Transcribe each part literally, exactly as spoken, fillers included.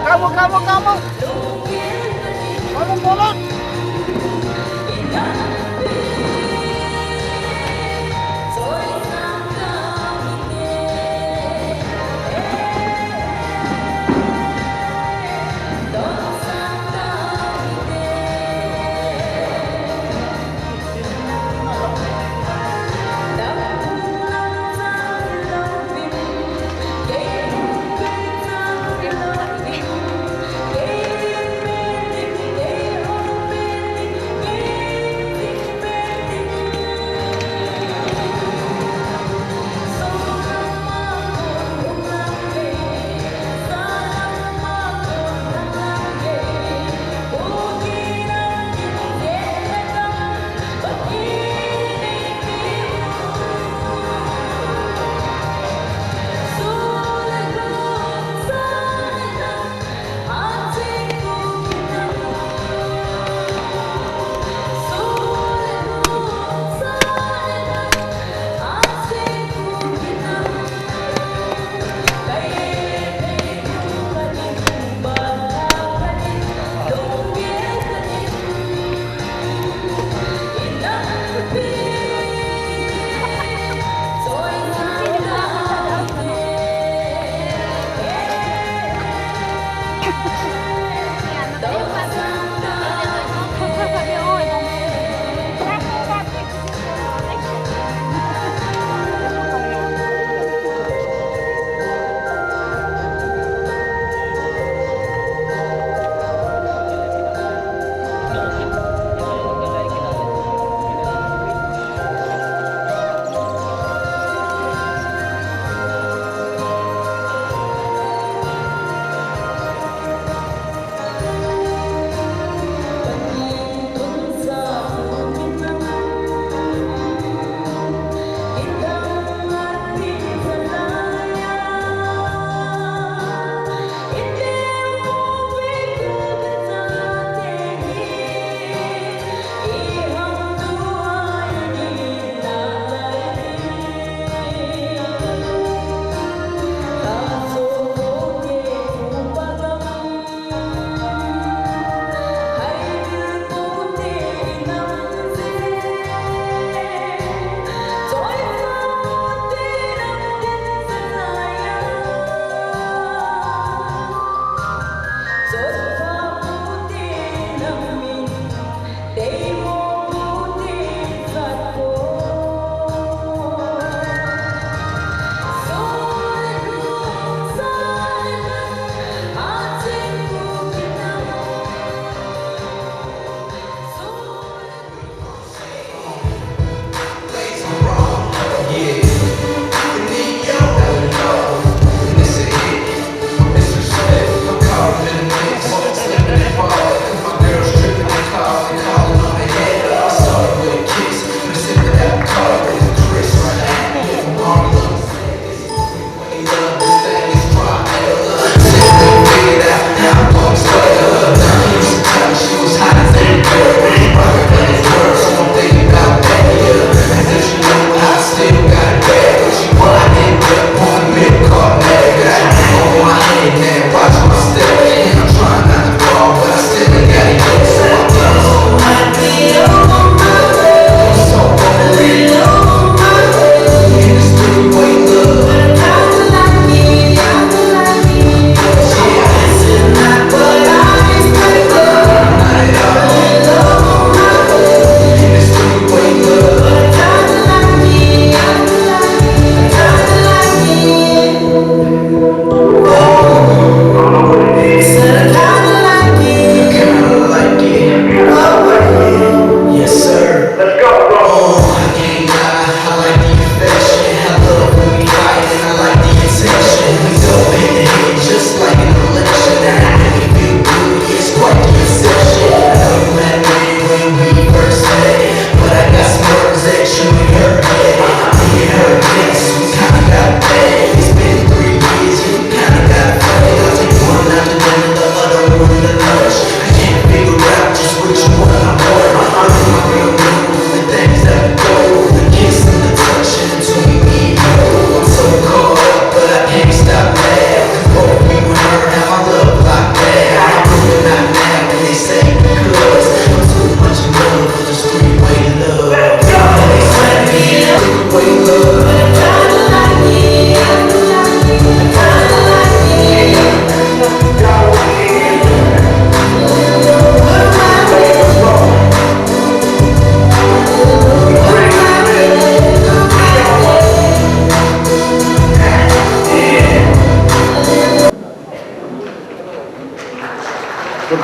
Come on, come on, come on. Come on, come on.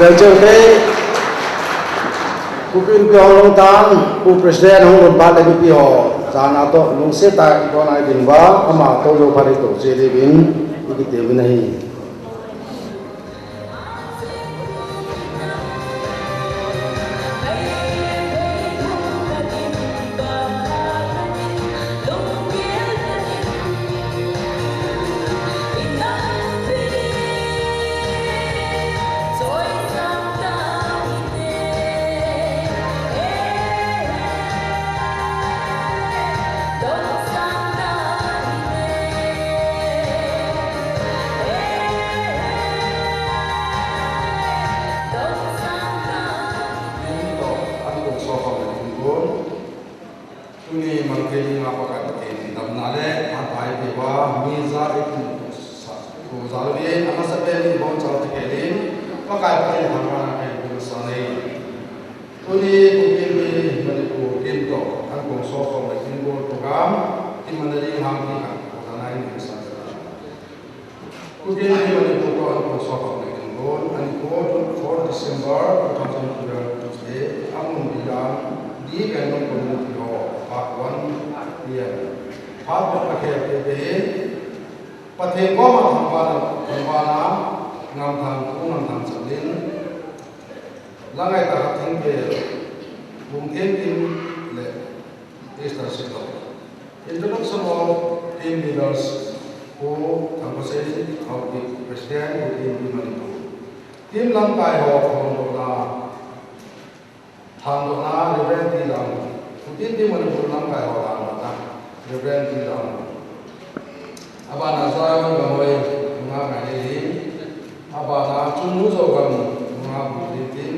Cheu te, Kuki Inpi hung lhung tan, Pu President hung lhun phat le mipi ho, jana toh lungset tah a ikon a idin uva, ama toh jou phat itoh cheh diuvin, ikiti uvin ahi. Tuni mang thei dinga Pakai Pathen in damna le phatthei peuva, mi ja ikum sa, ko jal uvin, amasapen in ibonchauva kikhel in, Pakai Pathen thangvahna kahin pe masa e. Tuni Kuki Inpi Manipur team toh, an kong sokhom le team goal program, team managing hang ti khat, ko jana in sa. Kuki Inpi Manipur toh an kong sokhom le team goal, ani ko four December two thousand twelve Tuesday, amun dia, D. Gangnam Community Hall, Park one P M. Park one P M. Pathen koma thangvahna, thangvahna, Ngamthang, Pu Ngamthang Chaplin, Langaita Khathingpel, Bungthem Kim le Esther Singh. Introduction of team leaders, Pu Thangpasein Haokip, President, Kuki Inpi Manipur. Team lamkai ho, Thangdohna, Thangdohna, Reverend T. Lamlun. Kuki Inpi Manipur lamkai ho, Thangdohna, Reverend T. Lamlun. Abana Zion Gangoi, nunga Ngaineilen. Abana Chungnung Zogam, nunga Bungthem Kim.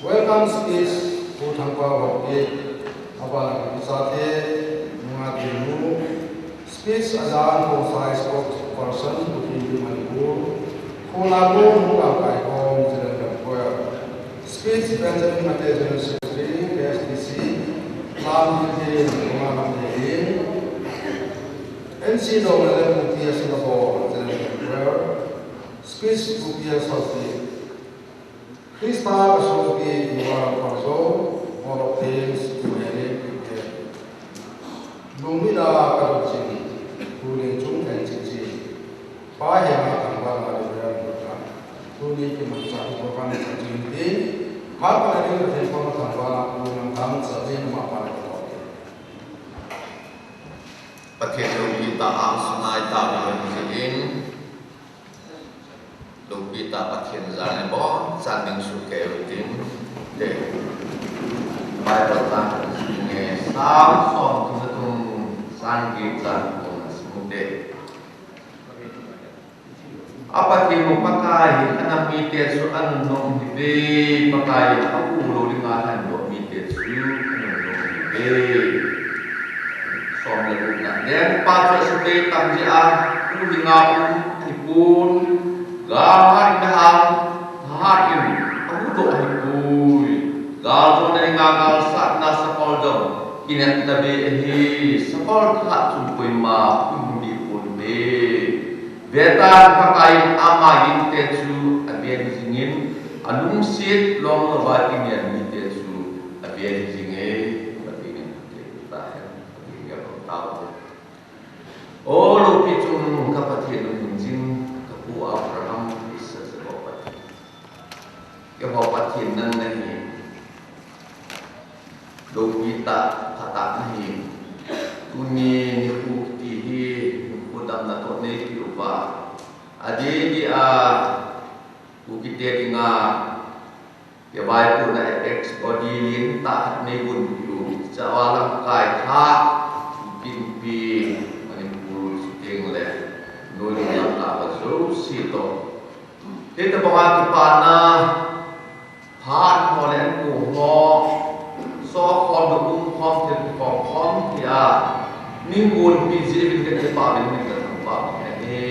Welcome speech, Pu Thangpao Haokip. Abana Kuki Chathe, nunga Dinmu. Speech ajan Khongsai, spokesperson, Kuki Inpi Manipur. Khonakon, nunga Kaikhom, Zalengam Choir. Speech Benjamin Mate, General Secretary, K S D C, Lam Hilde, Nunga Lamte Hilde, M C Dong le Pu T S Labo, General Secretary, Speech Pu P S Haokip, Christa Kasopi, Nunga Lamparjo, Hall of Fame, Pu Helen Kipgen. Lungmit a kadon ching, Pu Lenchung Enchichi. Pa henga thangvahna Reverend Pu Thang. Tuni kimanchah program chan ching tin. Phat pha ding Pathen koma thangvahna Pu Ngamthang Chaplin ama pa le katoh. Pathen loupi tah a sunga itao le jing in. Loupi tah Pathen jal ibon chan ding sukei u tin. Te. Bible chang kasim inge, Psalm som thum le thum, chang get chan thum kasim u te. A Pathen u Pakai hi anam mite chu anunnom ahiuve, Pakai in apu lou dinga lhendoh mite chu anunnom ahiuve. Som le gupna. Lengpa chu asei tam jeh a, pu dinga um ahipon, gal hat in ahang, hat in ahuhdoh ahipoi. Galjona dinga galsatna sakol jong kinepna bei ahi, sakol thahat chun koima um ding ponte. Vetan Pakai in ama gingte chu aven jingin, alungset lom louva kinel mite chu aven jinge, Pathen in phatthei boh tahen, Pathen in phatthei boh tahen. O loupi chungnung ka Pathen, lunghem jing ka pu Abraham, Isaac, Jacob Pathen. Keiho Pathen nang nahi. Loupi tah, phatah nahi. Tuni nikho kiti hi, nikho damna toh neipeh uva, adeh deh a, Kukite dinga kivaipohna apex body lentah khat neigonpeh u, chua lamkai thah, Kuki Inpi, Manipur chuteng le, noi le lamkai ho jouse toh. Hitobanga kipana, phat ho le ankong ho, sokhom, umkhom, thilkhom khom tia, neigonpeh jeh uvin kakipah uvin, kathangvah uvin ahi.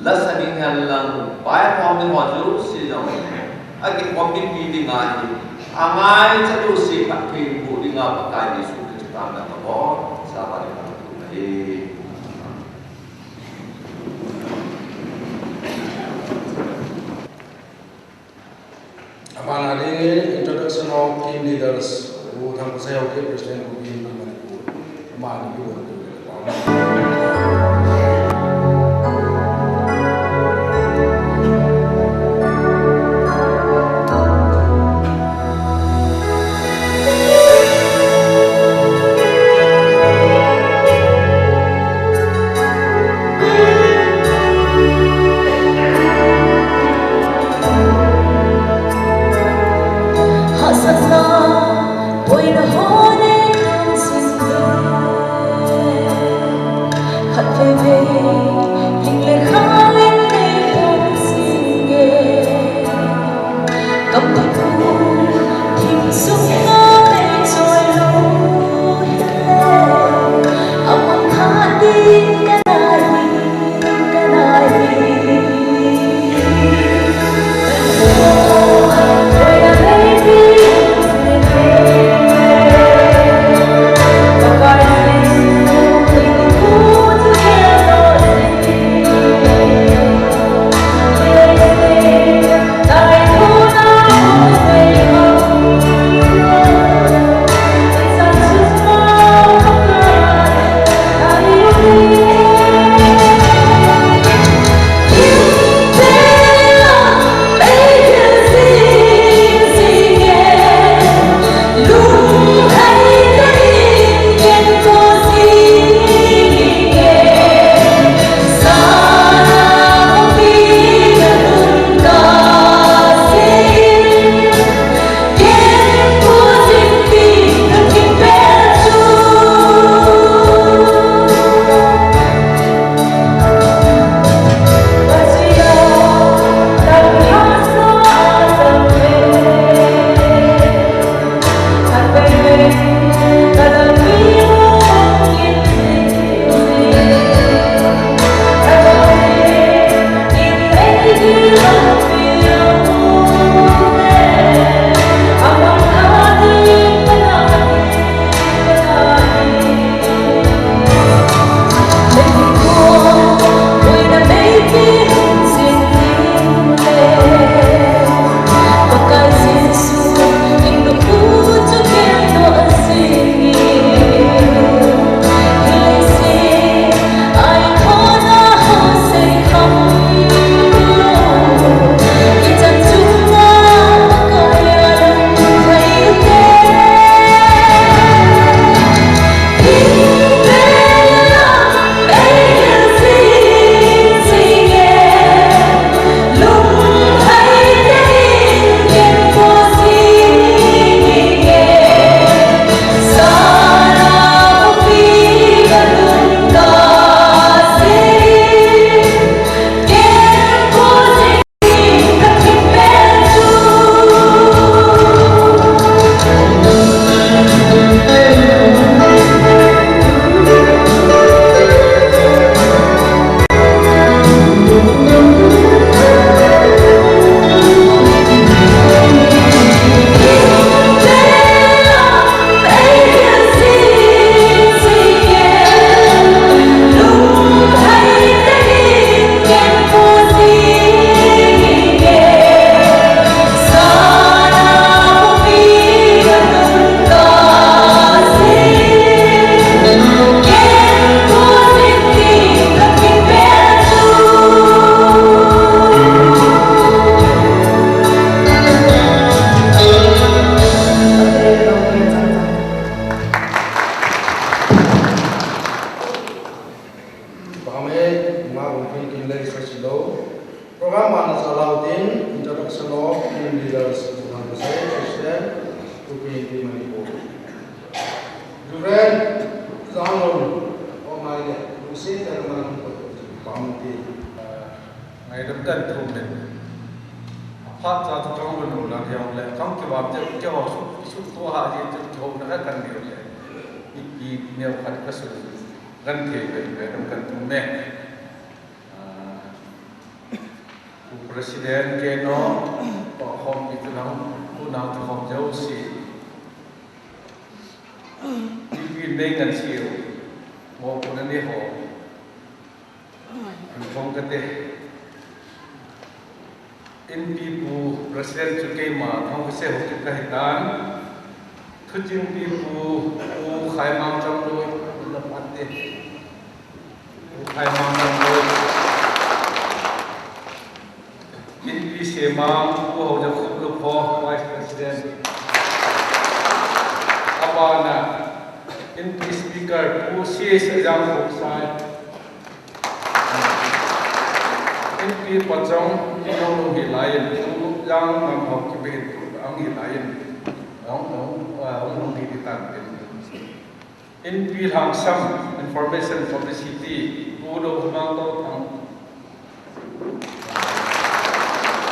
Lasa ding hen lang, vaikhom ding ho jouse jong, akikhom mipi dinga hi, angaichat jouse phatthei boh dinga Pakai Jesu Christa min in kabonchauvin kathum ahi. Ana dingin introduction of team leaders, U Thangpasei Haokip, President, Kuki Inpi Manipur. Amani kibol. Program a na sa lau tin, introduction of team leaders, President, Kuki Inpi Manipur. Reverend Zanglo, o mai le, Lucy Terman, Pamti. Ngaidam kan thum le. Aphat cha chu kang lun lun lang hiau le. Kang kivam che, ke ho su, su to ha je, che ho na kan ni le. Ni ki neo khat ka su. Kan the le, ngaidam kan thum le. Ah, u President kei no, pa khom ki tu nang, u nang tu khom jouse. Ni ki nei ngan si u. Mo ko na ni ho. An phong kate. Inpi pu President chu keima Thangkhosia Haokip kahitan. Thuchingpi pu, Pu Khaimang Chongloi, Pu Lamate. Pu Khaimang Chongloi. Inpi Semang, Pu Haojakhup Lukho, Vice President. Abana, Inpi Speaker, Pu C S Ajang Khongsai. Inpi pachong, inong hi lai in, Pu Jang Ngam Haokip in, ang hi lai in, ang, ang, ah, ang hi tan tin. Inpi lhangsam, Information Publicity, Pu Dokhumang Touthang.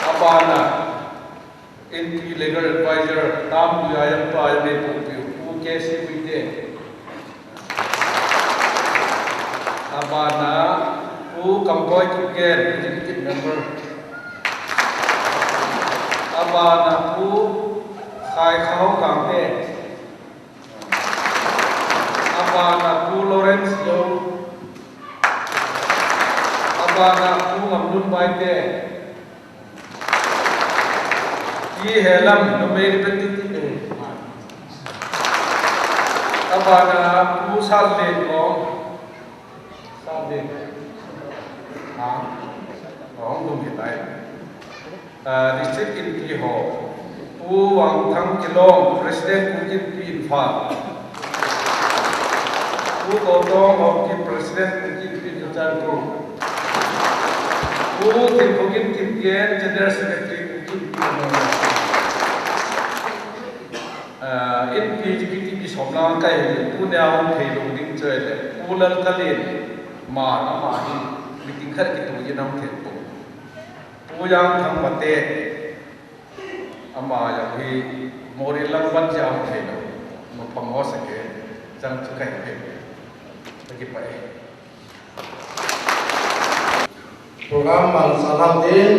Abana, Inpi Legal Advisor, Tam Pu Yayam Pa Yame Pu Pu, Pu K C Wite. Abana, Pu Kamboi Kipgen, Executive Member. Abana, Pu Khai Khao Kangte. Abana Pu Lawrence Lo. Abana Pu Ngamlun Baite. Ki helam numei representative. Abana Pu Sallen Kong. Sallen. Ha. Kong dum hitai. Ah, District Inpi ho, Pu Vangthang Kilong, President Kuki Inpi Imphal. Pu Gotong Haokip, President Kuki Inpi Churachandpur. Pu Thingphungin Kipgen, General Secretary Kuki Inpi Imphal. Ah, Inpi Executive Committee somlang kai, Pu Neo Theilung ding choi le, Pu Lalthalin, ma, ama hi, meeting khat kitu jin ang thei pu. Pu Jangthang Mate, ama jong hi Moreh lam vat jeh a hung thei lou, mapang ho sake, chang chu kahi ve. Kakipah e. Program man sa lam tin,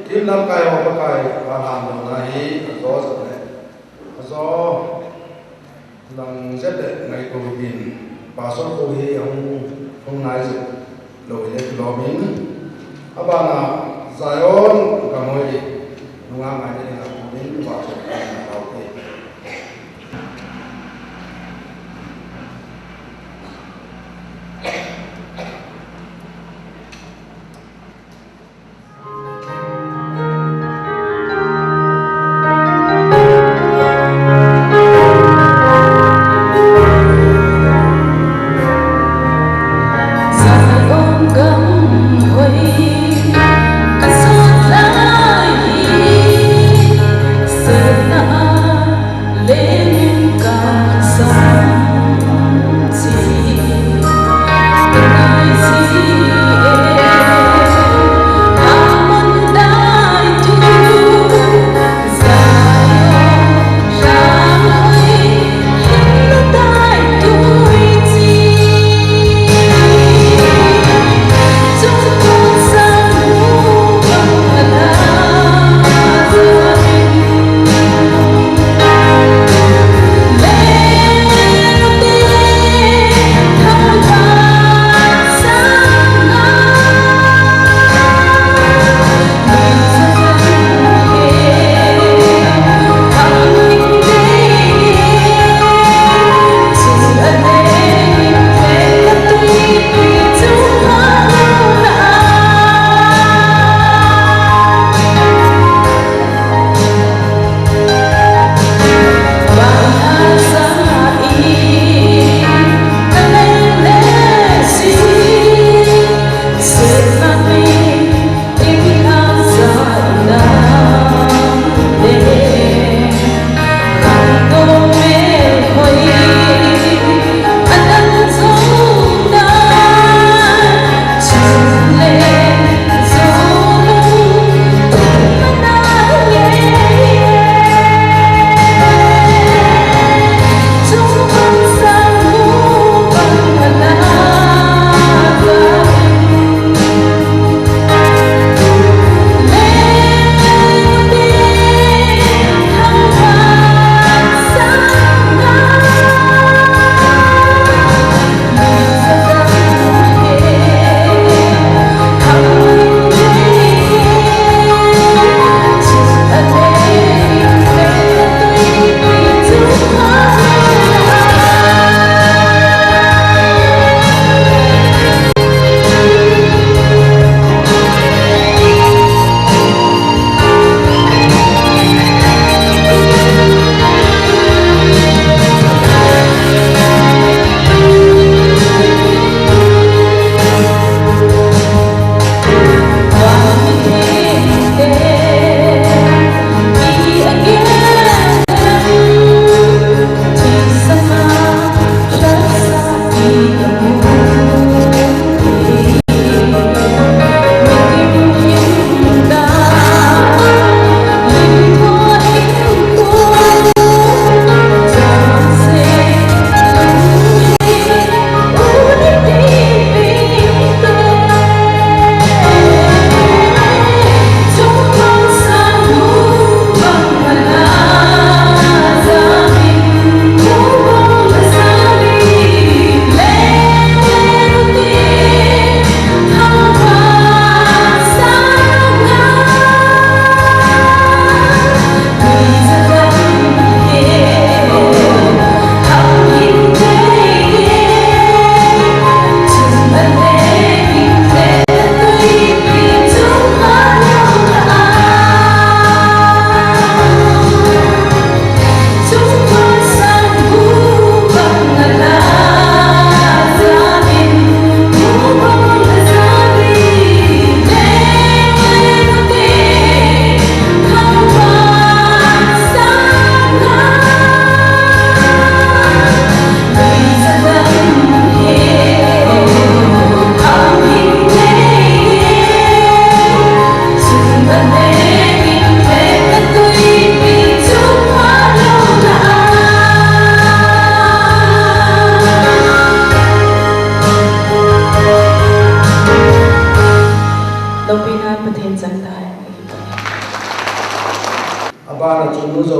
tin lamkai ho Pakai, Pakai lam na hi, ajo sa ne. Ajo. Lang jep le ngaito hin, pastor pu hi ahung, hung nai jep lou hile kilom in. Abana Zion Gangoi, nunga ngai le na pu din pastor pu na tau te.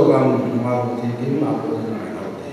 Program ma bu ti kim a bu na na ti.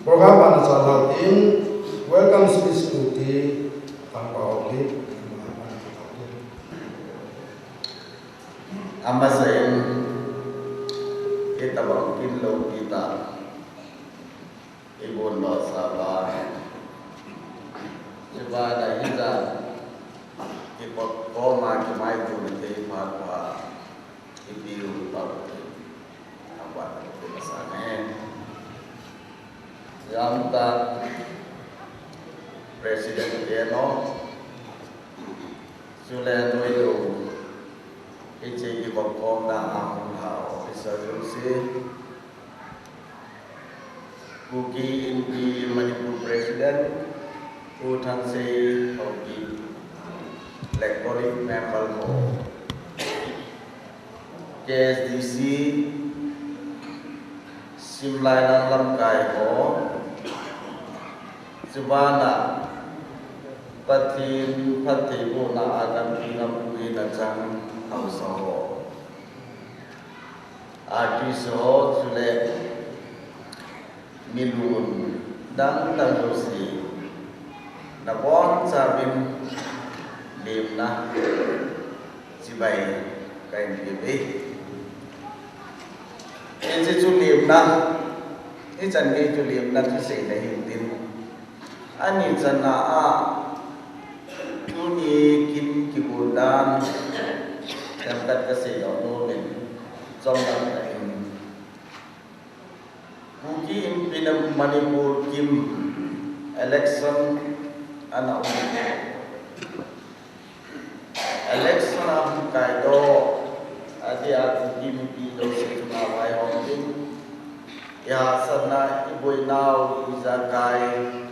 Program bana chalhah tin, welcome speech tu ti, tangpa hong li. Amasain, itobang kin lou kita, ibon lo sapa. Ibana hija, ipot koma kimai tu na te pa pa. Ipi u pa u te. Abat u te masa na he. Jamta President Eno. Sule noi u. Ichi ipot koma na ahung ha officer u si. Kuki Inpi Manipur President, Pu Thangsei Haokip, Electoral Member ho, K S D C, Simlailang lamkai ho, chubana Pathen phattheibohna a gampi gampu in achang haosa ho, artist ho chule milun dang dang jouse, nabonchauvin lemna chibai kahin pe e. Hiche chu lemna, hichan gei chu lemna chu seina hintin. Ani channa a, tuni kin kigong dan, themkhat kasei lou nom in, chomlam na in. Kuki Inpi na Manipur kin election ana um. Election ahung kaidoh, adia Kuki mipi jouse chunga vaihom in, ihahsatna, iboinau, ijakai,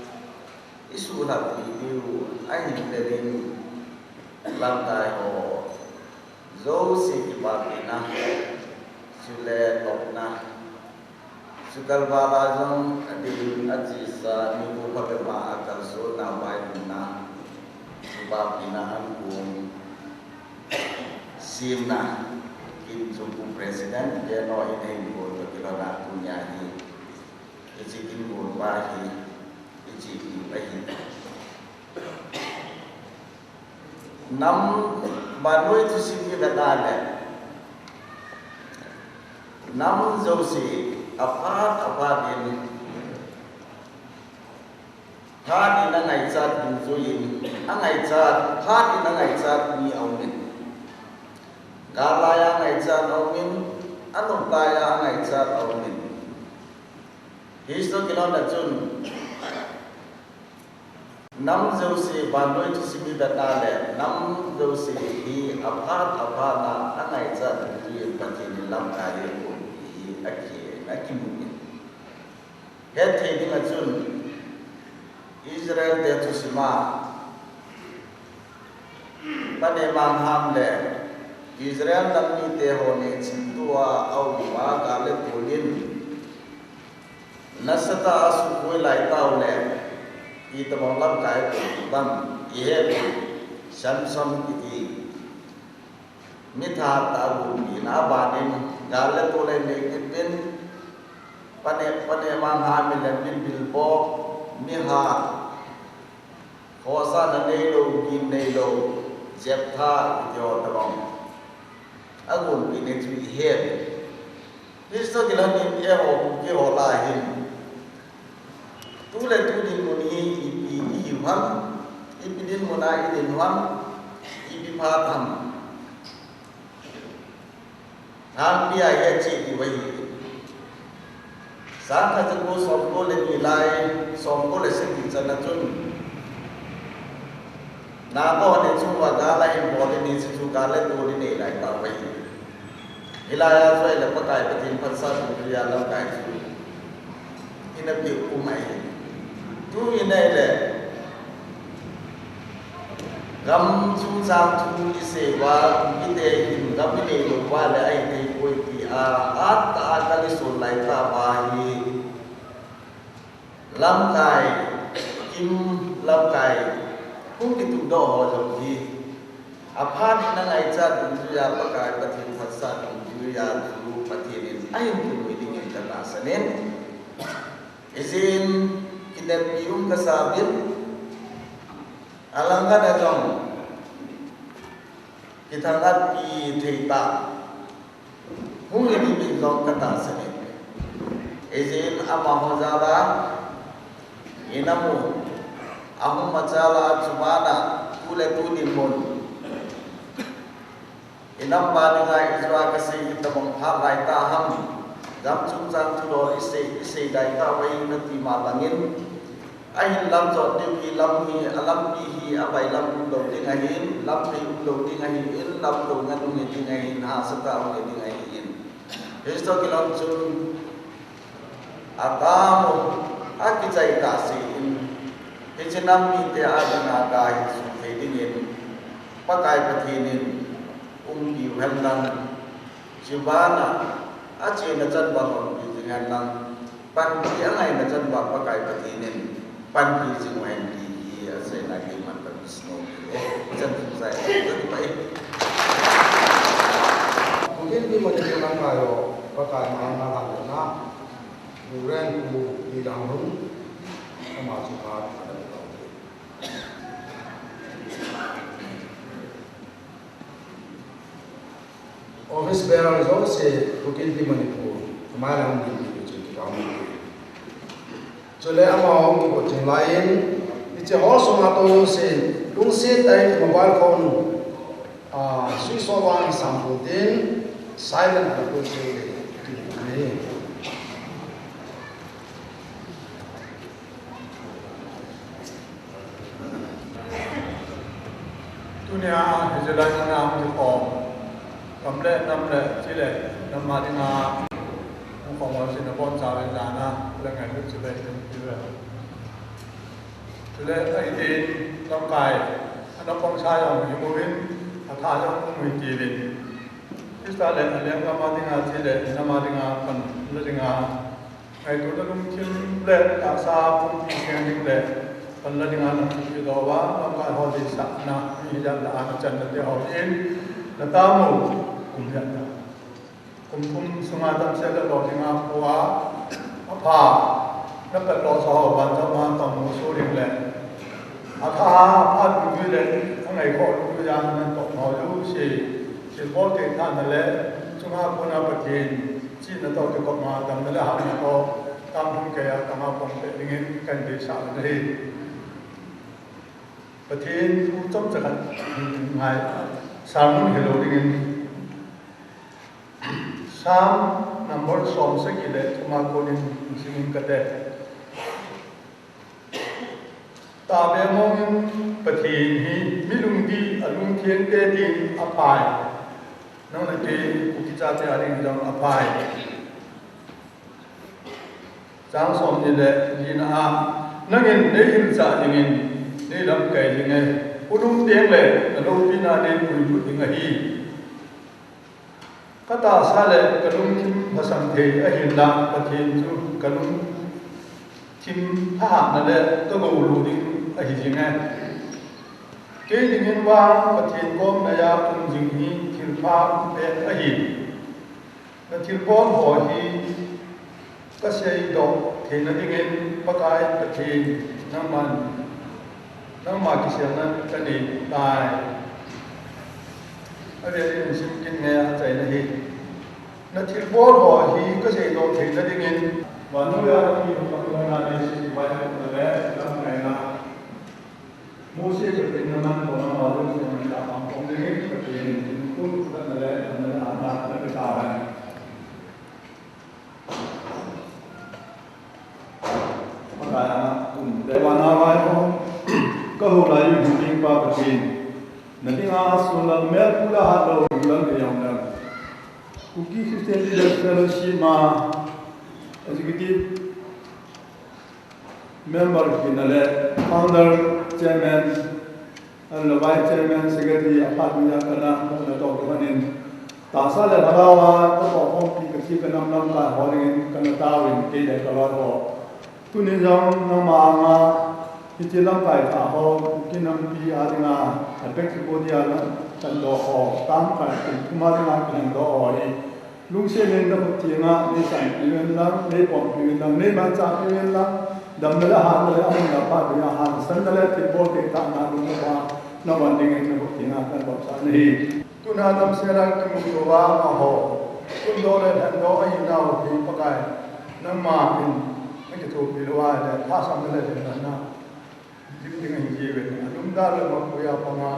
isuhlhap diu ahin, lamkai ho jouse kipapina, chule tokna, chukalval a jong adin achesa, nikho phabep a akalsonna, vaihomna, kipapina ankong semna, kin chu Pu President Keno in ahin bol toh kilhon a tunia hi, hiche kin bolpa hi, hiche hi ahi. Nam vannoi thusim ivet a le, nam jouse aphat aphat in, phat in angaichat dungjuiyin, angaichat, phat in angaichat mi aumin. Gal laiya angaichat aumin, anop laiya angaichat aumin. Hiche toh kilhon a chun, nam jouse, vannoi thusim ivet a le, nam jouse hi aphat aphat a angaichat dungjuiyin Pathen in lamkai hi agonpi hi akhen, akimun. Hetthei dinga chun, Israel te thusim a, Pane Mangham le Israel nam mite ho nechim tua aum uva gal le tol in, nasatah a asuhboi lai tau le, itobang lamkai agonpi ham ihet, Samson kiti mi thahat tah agonpi in, abanin gal le tol anei kit in, Pane, Pane Mangham in le mibilbol, mihat, khohsahna neilou, gin neilou, Jephthah kiti ho tobang agonpi in chu ihet. Hiche toh kilhon in eiho Kuki ho lah a hin, tu le tu dinmun hi ipi ihiu ham, ipi dinmun a idin u ham, ipi phat ham, nangpi a ihet cheh diu ahi. Sangkhat jako somko le ni lai, somko le sagi chan a chun, Nagaon in chunga gal ahin bol in, hiche chu gal le tol inei lai tauve. Hilai a chu ahile Pakai Pathen phatsah dungjuiya lamkai chu ina peh um ahi. Tuhin ahile gam chungchang thu isei uva, mite hin gam inei lou uva le ahithei poi tia, hat tah a kal isol lai tauva hi. Lamkai, kin lamkai, hung kituhdoh ho jong hi, aphat in angaichat dungjuiya, Pakai Pathen phatsah dungjuiya chu Pathen in ahin kinoi dingin katahsan in. Hijeh in kineppi um kasauvin, alang khat a jong kithangatpi thei tah hung hi dingin jong katahsan in. Hijeh in amaho jal a, ina mu, ahung machal a, chuban a, tu le tu dinmun, inam ban dinga ijeh a kasei, itobang phat lai tah ham, gam chungchang thudol isei, isei dai tauve nati ma bangin, ahin lam jot diu hi lam hi, alampi hi abailam umlou ding ahin, lampi umlou ding ahin, lamlou ngen um hi ding ahin, hahsatah um hi ding ahin. Hiche toh kilhon chun, atamo, akichai tah seh in, Hiche nam mite a dinga kahin suhthei dingin Pakai Pathen in umpiu hen lang, chubana achena chan uva honpi jing hen lang, panpi angaina chan uva Pakai Pathen in panpi jing uhen ti hi achaina keiman kahin seinom ahi. Chan thusei, Kuki Inpi Manipur lamkai ho, Pakai manga lamkai na, Reverend Pu P. Langlung, ama chu phat. Office bearer jouse, Kuki Inpi Manipur, amai lang din din chu kipah um. Chule amaho hung kigot jing laiyin, hiche hall sunga tou jouse, lungset tah in mobile phone, ah, switch off a isam put in, silent a put jing le, ahi. Tunia hiche lai muna hung kikhom, gam le nam le, chule nam a dinga hung khom ho chun abonchauvin jana le ngailut chibai in ti uve. Chule ahitin lamkai, ana pangsa jong himu in, atha jong himu in tiuvin. Christa le alenggam a dinga chule nam a dinga pan la dinga, ngaitona lungthim le tahsa pumpi seng ding le pan la dinga nathupi doh uva, lamkai ho deisahna, mi hijat le ana channa te ho in, natamu, kum jat na. Kum thum sunga damsel le lolhing a pua, apha, napet lhahsa ho banjom a tong musoh ding le, atha, apha dungjuiya le, angaikhoh dungjuiya natong ho jouse, thilbol theina le, chunga kona Pathen chihna toh kikoma damna le hatna toh, tamlhung keiya tama pang tei dingin kahin deisah u ahi. Pathen thu chomcha khat ngai, sermon hilou dingin, Psalm number som sagi le thum a konin siming kate. Tahbeh mongin Pathen hi mi lungdih, alungtheng te din aphai. Nang le kei Kuki chate a ding jong aphai. Chang som ni le li na a, nangin neihilchah dingin, neilamkai ding e, khonung teng le naloupina neipuilut ding ahi. Katahsa le kalungthim lhasam thei ahinla, Pathen chu kalungthim thahatna le kagou lou ding ahi jing e. Kei dingin vang Pathen kom naiya um jing hi thilpha um pen ahi. Nathilbol ho hi kaseidoh theina dingin Pakai Pathen nangman, nangma kiselna kanei tai. Avel in simkit nge achaina hi. Nathilbol ho hi kaseidoh theina dingin. Vannoi a kihoulimna le seipai na le lamkaina. Mose chapin naman kona ma le seipai na pang kong dingin Pathen in kun kutna le na le ana na le ta. Pakai a kum te vana vai ho. Kahou lai u hung ding Pa Pathen. Nadinga sun lam mel pula hat lou lam ke yong lam. Kuki Christian Leaders Fellowship ma executive member kina le founder chairman, and le vice chairman, secretary, aphat mi a kana hung na to ka hanin. Tahsa le lhagao a, ka to hung pi ka thi ka nam lamkai ho dingin kana taovin kei le ka loi ho. Tunin jong nangma anga, hiche lamkai thah ho, Kuki nampi a dinga, a bek ki body a lam, kan doh ho, tam kai kin thum a dinga kin doh ho hi. Lungset in nakhut thenga neisanpi uvin lang, neipompi uvin lang, neimaichahpi uvin lang, damna le hatna le amun le apha dinga hansanna le thilbol theitahna lungna pha, navon dingin nakhut thenga kahin bapsah nahi. Tuna damsel a kimuto uva amaho, tundoh le lhendoh ahinau hi Pakai, nangma in nakithopi lou a le, lhahsamna le lhendohna dim ding ahi jiuvin, alumdal le mapuia panga,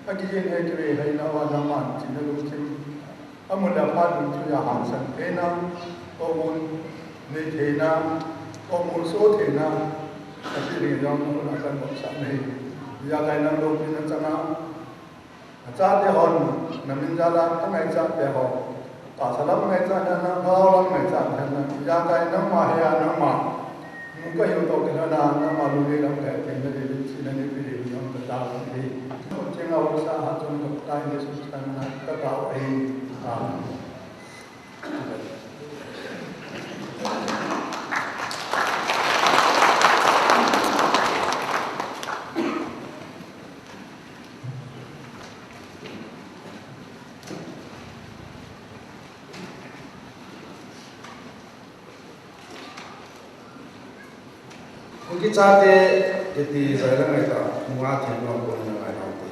akijin hei kive hei nauva nangman chihna lungthim, amun le apha lungthim a hangsan theina, tohgon nei theina, tohgon so theina, ache ding jong nakhut a kahin bapsah nahi. Hijeh a nang loupina chang a, nachate hon, namin jal a kangaichat te ho, tahsa lam ngaichat hen lang, lhagao lam ngaichat hen lang, hijeh a nangma hei a nangma, Ka hiu to kina na, na ma lu le lam ka te na le le chi na ne pi le ni ong ka ta u ni. Ko che nga u sa ha chon ka ta ni su sa na ka ta u ai. Amen. Kuki chate kiti jai la ngai ta, nunga thei nuam ko na ngai nau te.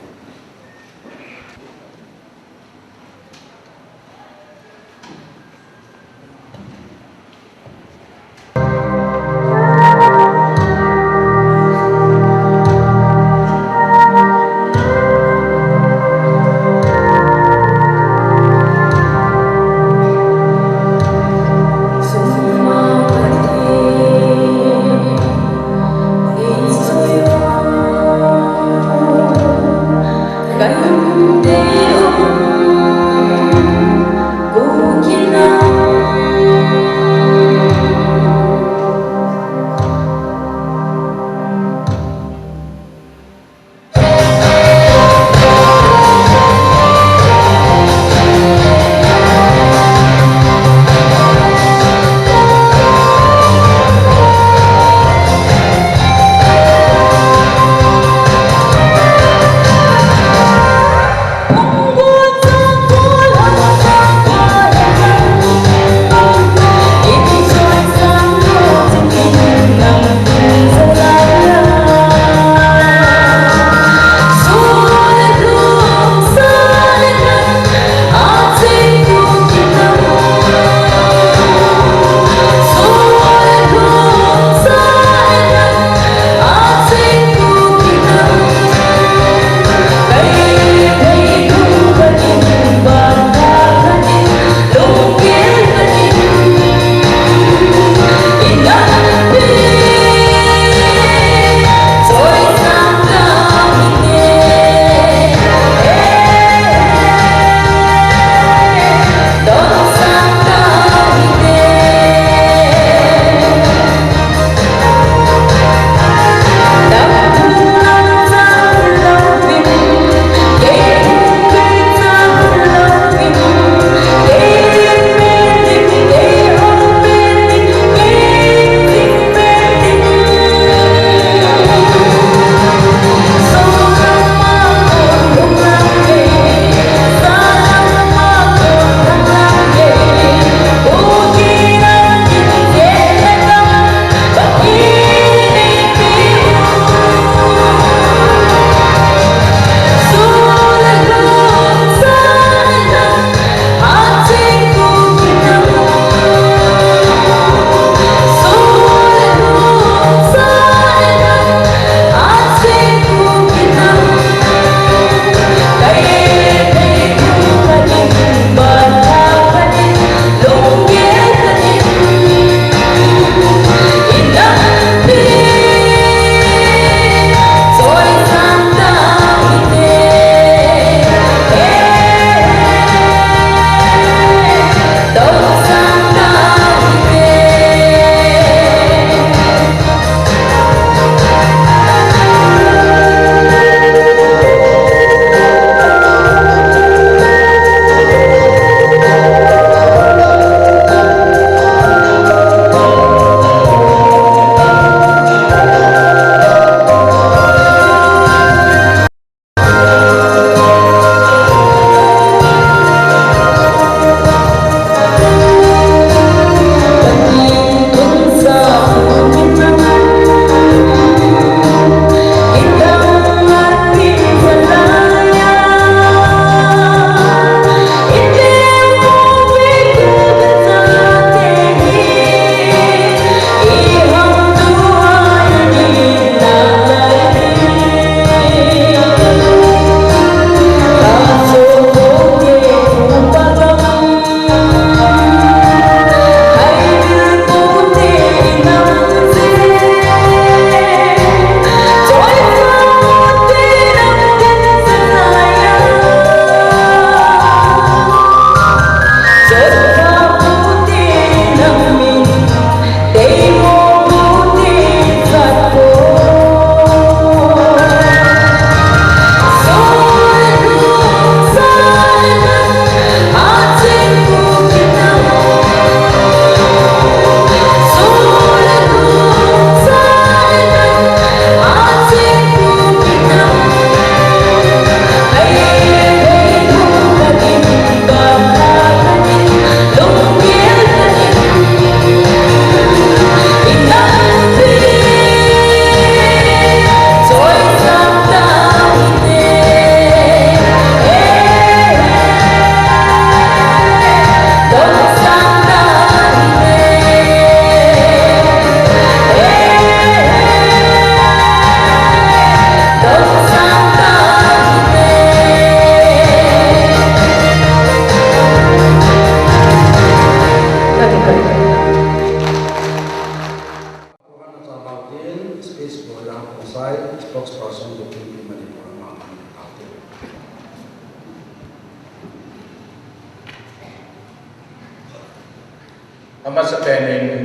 Amasapen in,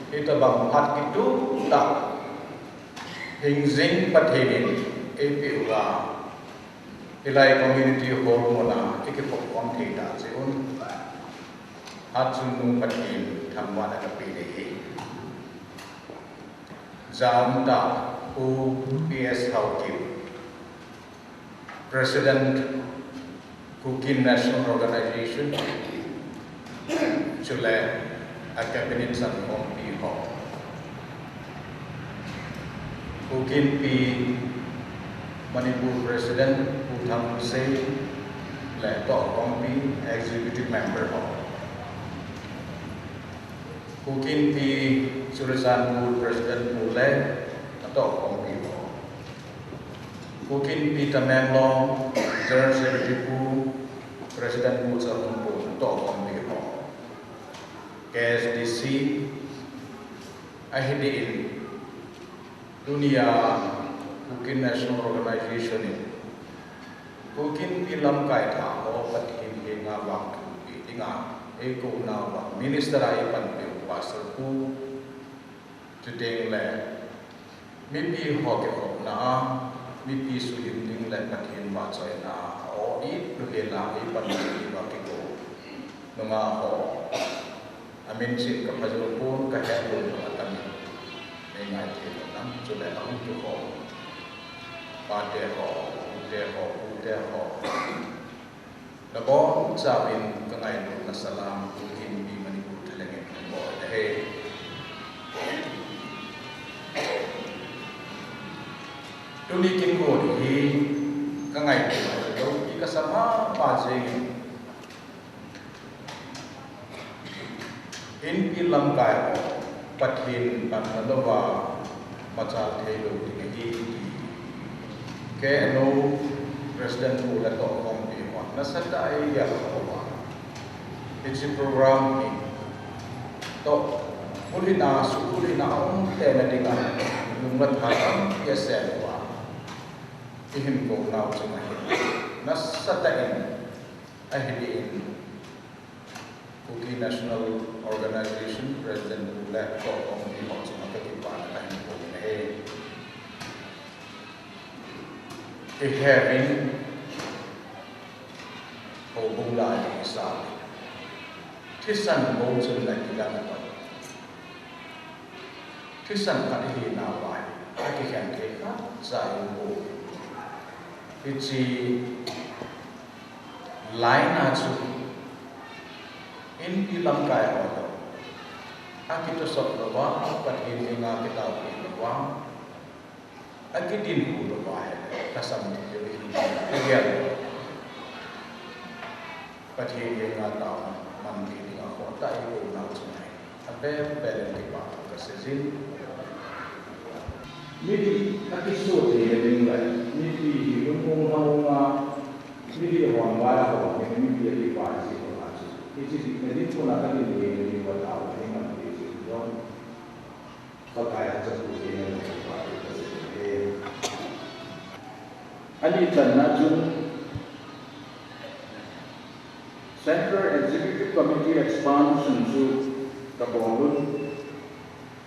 hitobang phat kituh tah hingjing Pathen in eipeh uva, hilai community hall muna ikikhop khom thei tah jeh un, hatchungnung Pathen thangvahna kape ding ahi. Jam tah Pu P S Haokip, President, Kuki National Organization, chule a cabinet sankhompi ho. Kuki Inpi Manipur President Pu Thang Hussain le tohkhompi executive member ho. Kuki Inpi Churachandpur President Pu le atohkhompi ho. Kuki Inpi Tamenglong General Secretary Pu, President Pu Chahun Pu atohkhompi ho. K S D C ahi din, tunia Kuki National Organization in Kuki Inpi lamkai thah ho Pathen henga vangthu pe dinga eikou nauva Minister a eipanpiu Pastor Pu, chuteng le mipi ho kikhopna a, mipi suhhing ding le Pathen vahchoina a, o it nu hela eipanpiu diuva kikou nungah ho. Amin chih kapha jou pon, kahet lou jong atamin. Nei ngai thei lou nam, chule ahung kikhom pate ho, ute ho, pute ho, nabonchauvin kangailutna salam, Kuki Inpi Manipur thalheng in kabol ahi. Tuni kin gon hi kangailutna lou, i kasa mama jeng in. Inpi lamkai ho Pathen panna louva machal thei lou ding ahi ti K N O President Pu le tohkhompi hon nasatah a eigel uva, hiche program hi toh, bulhitna, suhbulhitna aum tena dinga lung le tha tampi asem uva, ihin kou nau chunga hin nasatah in, ahi din, Kuki National Organization President Pu le tohkhompi ho chunga kakipana kahin bol in ahi. Ihet in, houbung lai ding isah in, thisan bou chun la kilang a, thisan khat ihinauva hi akikhen thei khatcha ium poi. Hiche line a chu Inpi lamkai ho toh akitosot louva, Pathen henga kitaopi louva, akidinpi louva ahile lhasam thei diu ahi, kagel. Pathen henga taona man thei dinga khohtah a eikou nau chunga hin avel vel in kipathu kaseijin, mipi akisoh theina ding le mipi hi lungmong lhamong a, mipi hon vai a hon ding, mipi akivai jeh uva chu, hiche dihna ding kona kadin theina dinga taona eiman peh jeh u jong, Pakai a chapang theina ding kipathu kasei e. Ani channa chu Central Executive Committee expansion chu kabol un.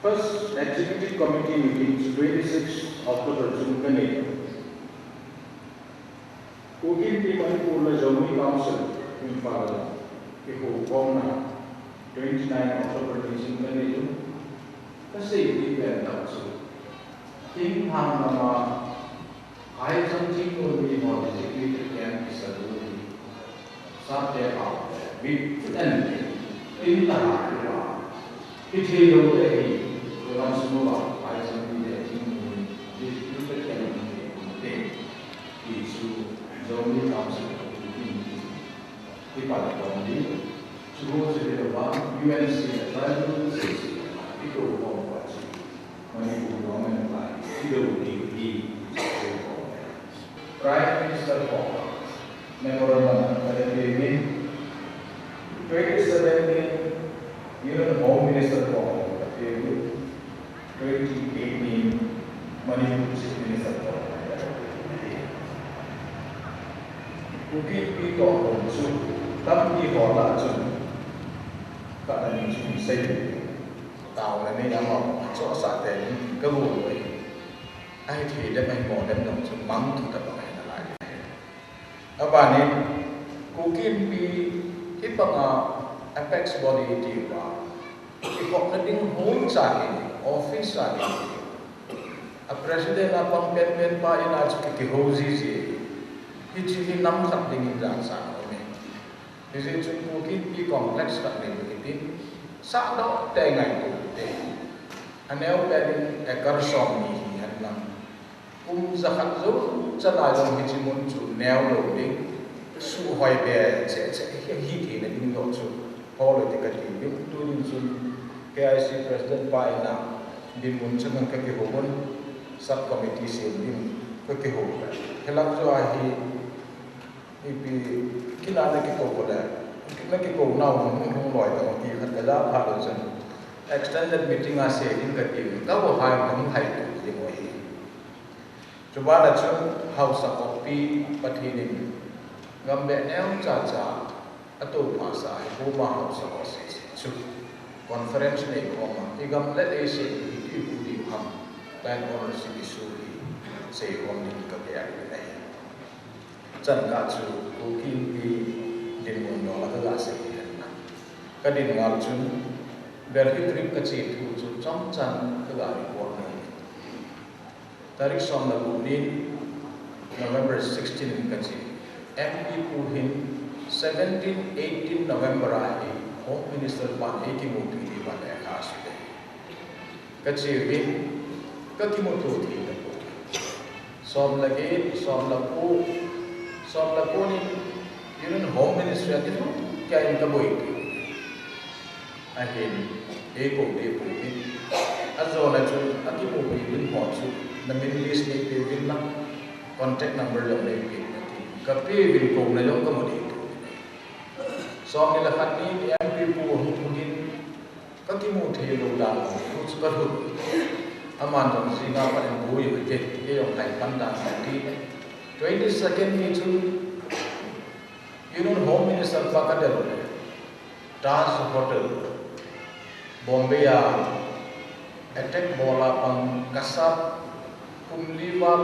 First Executive Committee meeting chu twenty-six October chun kanei. Kuki Inpi Manipur le Zomi Council Imphal kihoukhomna twenty-nine October ni chun kanei un. Kasei ding pen tah chu, thinglhang lama phaicham chingnu miho designated camp kisalu hi, sate hao le, mit fu en le, tin la ha hi la, hithei lou te hi, program sung uva phaicham mite chingnu hi designated camp mite, ti chu Zomi Council committee in kipan khom ding. Chu chu hilou a, U N C le tribal agency le kitou khom uva chu Manipur government a kidou ding ahi, chu chu khom e. Prime Minister ho, memorandum khat apeh in, twenty-seven ni Union Home Minister ho apeh in, twenty-eight ni Manipur Chief Minister ho apeh in ahi. Kuki Inpi toh hung chu tampi ho lah a chun Tani chu sei. Taona nei ama chu sa te ni ka bu lo. Ahi thei dem ahi mo dem dong chu mang thu ta ba ahi nalai. Abanin, Kuki Inpi hi banga apex body ti uva, i khopna ding hall cha hi, office cha hi, a president a pang penpen pa in a chu ki, kihou jiji, hichi hi nam khat dingin jat cha a um e. Hijeh chun Kuki Inpi complex khat nei u hitin, sahdoh tei ngaito u te. Aneo pen in acre som ni hi hen lang. Kum jakhat jou chan a jong hichi mun chu neo lou ding, suhhoi be cheh cheh hi, hi theina ding joh chu hol u te kati uvin, tunin chun K I C President pa in a dinmun chang ka kihou un, sub committee sem ding ka kihou. Hilang joh a hi ipi kila na kikou le, na kikou nau hung hung loi ta ti khat ka ja pha lou chun extended meeting a sei ding kati uvin, ka bu hai hung hai tu ding u hi. Chuban a chun hausa khopi Pathen in gam be neo cha cha a tou pha sa hi, puma hausa khopi chu conference nei khom a, i gam le leiset hi tui pu diu ham, land ownership issue hi sei khom ding ka pe a hi. Chan ka chu Kuki Inpi dinmun nol a ka ga sei hi hen lang. Ka din ngal chun Delhi trip ka che thu chu chomchan ka ga record ngai. Tarik som le gup ni November sixteen in ka che. M P pu hin seventeen, eighteen November a hi Home Minister pan ei kimupi diu a lekha a su te. Ka che uvin, ka kimuto thei tapoi. Som le get, som le ko, som le ko ni, Union Home Ministry a kilhun kei in ka boipi. Ahin, ei kou ding pouvin. Ajona chu, akimupi uvin ho chu, na min list nei pe uvin lang, contact number jong nei pe uvin ati. Ka pe uvin, kouna jong ka mu ding tu. Som ni le khat ni M P pu hung hung in, ka kimu thei lou dan, chu ka lhut. Aman jong jing a pat in boi u hite, kei jong hai pan dan ka ti. Twenty second ni chun Union Home Minister pa ka del u le, Taj Hotel, Bombay a attack bol a pang ka sap, kum li val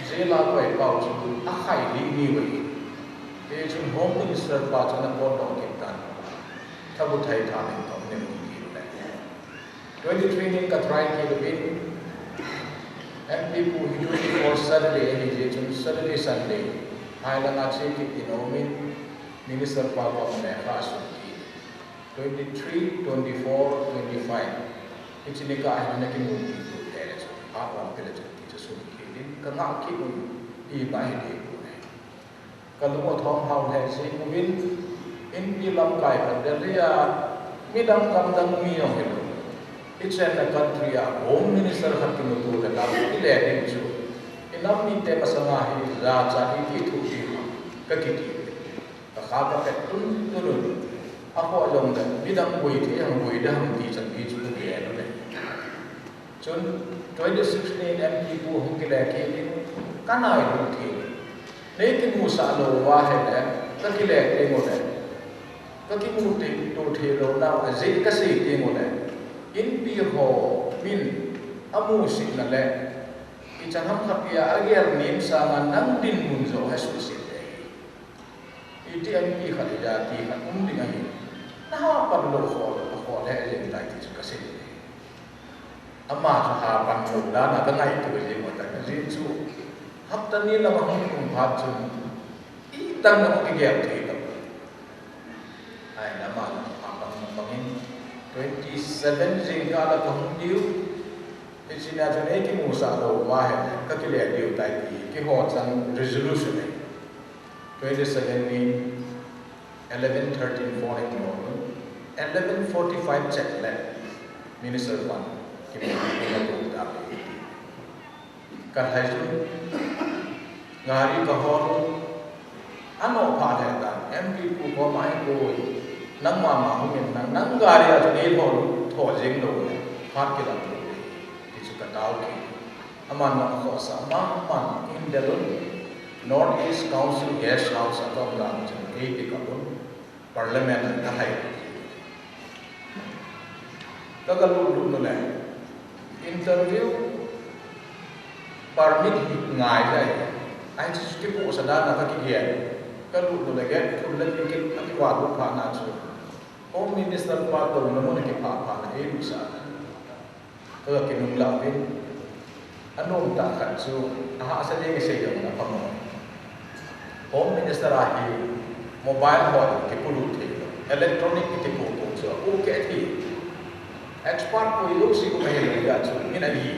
jail a koi pau chu a khai li ni uve. Hichun Home Minister pa chun a potdoh kit tan. Thabu thai tha min tong min hung kit le. Twenty three nin ka try kit uvin, M P pu hi twenty four Saturday ahi jeh chun Saturday, Sunday, hai langa che kit in a um in, Minister pa koma lekha a sun kit. Twenty three, twenty four, twenty five. Hiche ni kah hin na kimu kit u le chun, phat lam pe le chun ti chu sun kit in, ka ngah kit un, ima hi ding poi. Ka lung athom hao lheh jeng uvin, Inpi lamkai khat Delhi a, midang gamdang mi jong hilou, ichenna country a Home Minister khat kimuto le lang, ile ding chu, inam mite masanga hi jachat in kithoh ding ham, ka kiti. Ka kha ka pet tun tun un, akhoh jongle midang boi thei ham, boi ding ham ti chan hi chu ka gen u le. Chun twenty six ni M P pu hung kile kit in, ka nailut thei. Nei kimusah lou uva ahile, ka kile teng ule, ka kimuto thei lou nau ajeh ka sei teng ule, Inpi ho min amusit na le, ichan ham khat tia agel nem sanga nang dinmun joh asuhset ahi. Iti M P khat ija ti khat um ding ahi. Na hapan lou khol, khol le jeng tai ti chu ka sei. Ama chu hapan lou dan a ka ngaito jeng u tai. Ajeh chu hapta ni lam a hung um phat chun, itih tah a hung kigel thei tapoi. Ahile ama chu hapan lou bangin twenty seven jingkah a ka hung diu. Hiche nia chun ei kimusah lou uva ahile, ka kile diu tai ti, keiho chan resolution ahi. Twenty seven ni eleven thirteen four in mo, eleven forty five chet le Minister pan kimu, kimu ta. Ka lhai chun, gari ka hol un, anoh phat le tan, M P pu koma hin, "Oi, nangma ma hung in, nang, nang gari a chun ei hol un, tho jeng lou le, phat kilang lou le," ti chu ka tao kit. Aman jong akhohsah mama in, del un, North East Council Guest House a ka um dan chun ei pick up un, Parliament a ka lhai. Ka, ka lut lut nu le interview permit hi ngai jai. Ai chu kipohsah dan a ka kigel. Ka lut nu le gate thum le ni ki, a kiva lut phat na chu Home Minister pa touna mun a kiphah phat na ei lut sa. Ka, ka kinung lah uvin. Anom tah khat chu, ahahsa ding isei jong na pang. Home Minister a hi mobile ho kipolut thei lou, electronic kipolut chu, okay thei. Expert pui lou si ko mahi lou ya chu, min a hi.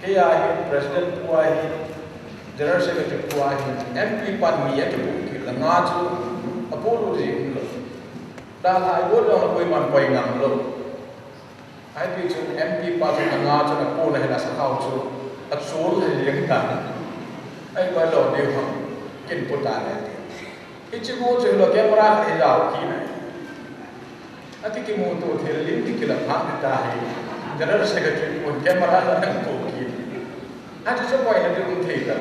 Kei a hi, President pu a hi, General Secretary pu a hi, M P pan mi a kipolut thei la nga chu, apolut ji lou. Dalha i bol lou na koiman koi ngam lou. Ahi ti chun M P pa chun anga chun apoh na hila sakhao chu achol le jeng ta. Ahi pa lo deu ham kin pu ta le ti. Hichi ko chu lo camera khat hi jao ki na. Ati kimuto thei le lim ti kila phan ti ta hi. General Secretary pun camera la nang po ki. Ati chu koi na ti um thei ta.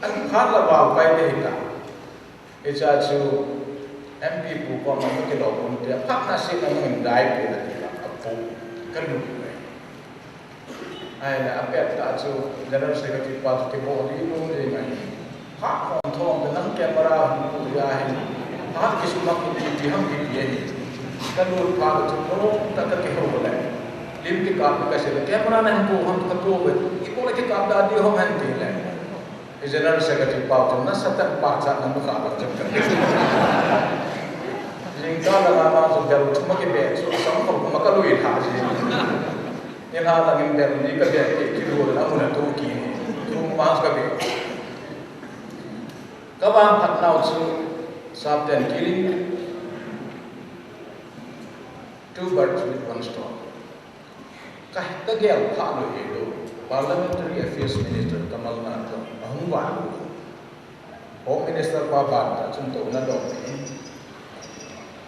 An phan la vao pai te hi ta. Hicha chu M P pu koma ka kilou pon tia, phatna seh na nung dai pu na ti la, apu ka lut mai. Ahi le, apet tah chu General Secretary pa chu kibol di lou di mai. Phat khom thom te nang camera hung pu ya hi. Phat kisu mak ki ti ham ki ti hi. Ka lut phat chu lou ta ka kihou le. Lim kikap ka sei le, camera na hung pu ham ka pu ve. Ipo le kikap da di hom han ti le. General Secretary pau chu nasatah in pachat na mukha bang chu ka. Jingkah la na chu bel chu ma kibe chu, asang ko ma ka lui tha ji. Ni la la ngin bel ni ka be ki, ki lu la mun a tu ki ni. Tu ma ka be. Ka vang phat nau chu sap ten killing two birds with one stone. Ka, ka gel pha lou hi lou. Parliamentary Affairs Minister Kamal Nath jong ahung vah lou. Home Minister pa ban ta chun touna dong ni.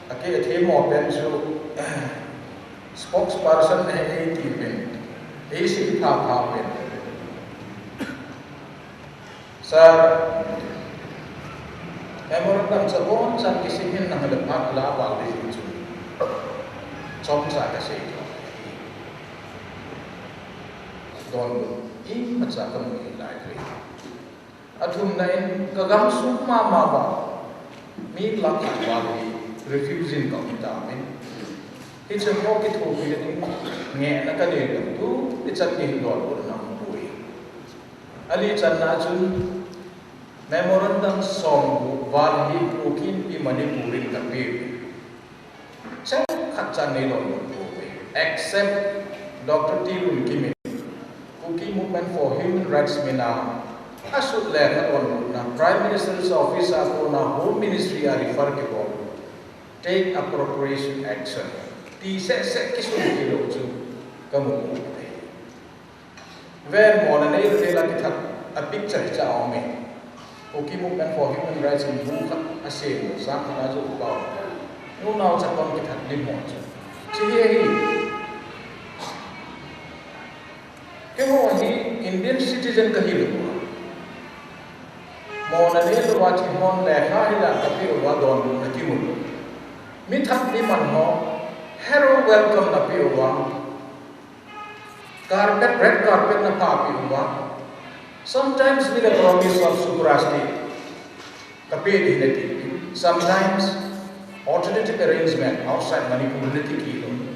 Ake themo pen chu spokesperson ne ei ti pen. Ei si pha pha pen. Sir, memorandum cha bon chan kisim hin nang le phat la bal di chu. Chomcha ka sei. Don imacha ka mu lai thei. Athumna in ka gam sung mama ba. Mi lakh khat val hi refugee in ka um ta min. Hiche ho kithopi le ding ngehna ka nei lou tu, ichan gei lou na um poi. Ali channa chun memorandum som val hi Kuki Inpi Manipur in ka pe. Chang khat chan nei lou lou poi. Except Doctor T Lunkim in Kuki Movement for Human Rights min a asut lekha donbutna Prime Minister's Office a kona Home Ministry a refer kibol. Take appropriation action. Ti seh seh kisun kilou chu ka mu poi. Ven mona nei vel a kithat a picture cha a um e. Kuki Movement for Human Rights in bu khat a sem u sang khat a chu u pau. Nunao chapang kithat lim mo chu. Chi hi hi. Keiho hi Indian citizen ka hi lou. Mona nei lou a thi hon lekha hi la ka pe u a donbutna kimu lou. Mi that mi man ho hero welcome na pe u a. Carpet, red carpet na pha pe uva. Sometimes with a promise of Subrashti. Ka pe ding na ti. Sometimes alternative arrangement outside Manipur na ti kit lou.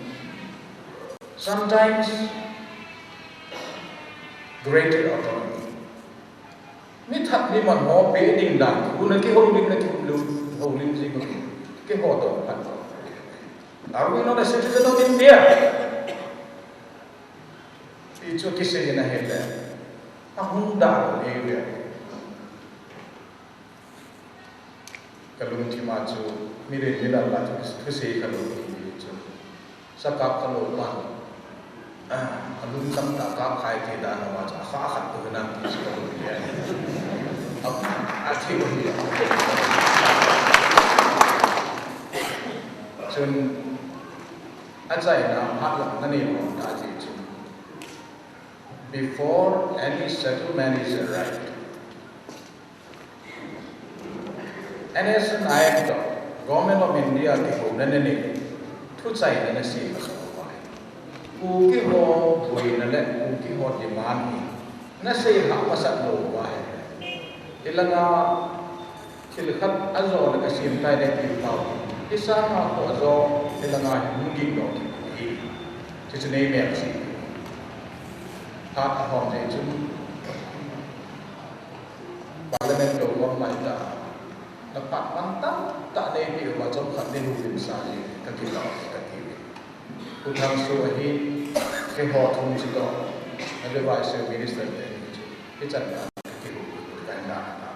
Sometimes greater autonomy. Mi that mi man ho pe ding dan, u na kihoulim na kihoulim, houlim jing u, kihou doh phat. Are we not a citizen of India? Ti chu kisei na hile. Ahung dan e ve. Ka lungthim a chu, mi le mi la la chu, thusei ka lou ki chu. Sakap ka lou pan. Ah, alung tam ta kap khai ti dan a ma cha kha khat ko nan ti si ko ni. A, a thi ko ni. Chun, achaina phat lang na nei mo ta ti chu. Before any settlement is arrived, N S N I M to Government of India kihouna nei, thuchaina na sei masang uvin. Kuki ho boina le Kuki ho demand hi nasei hah masat lou uva ahile, hilanga thil khat ajona kasem tai nati pau. Hisanga ho ajo hilanga hi hung ging doh kit ahi. Chuchu nei mel si. Phat ahom jeh chun Parliament lou uva mai ta, na phat man tamtah neipeh uva chomkhat nei houlimsa jeh in kakipah e kati uve. Pu Thangso ahin, keiho thum chutoh, na Vice Minister te ni chu, hichan a kakihou, kahin na ta.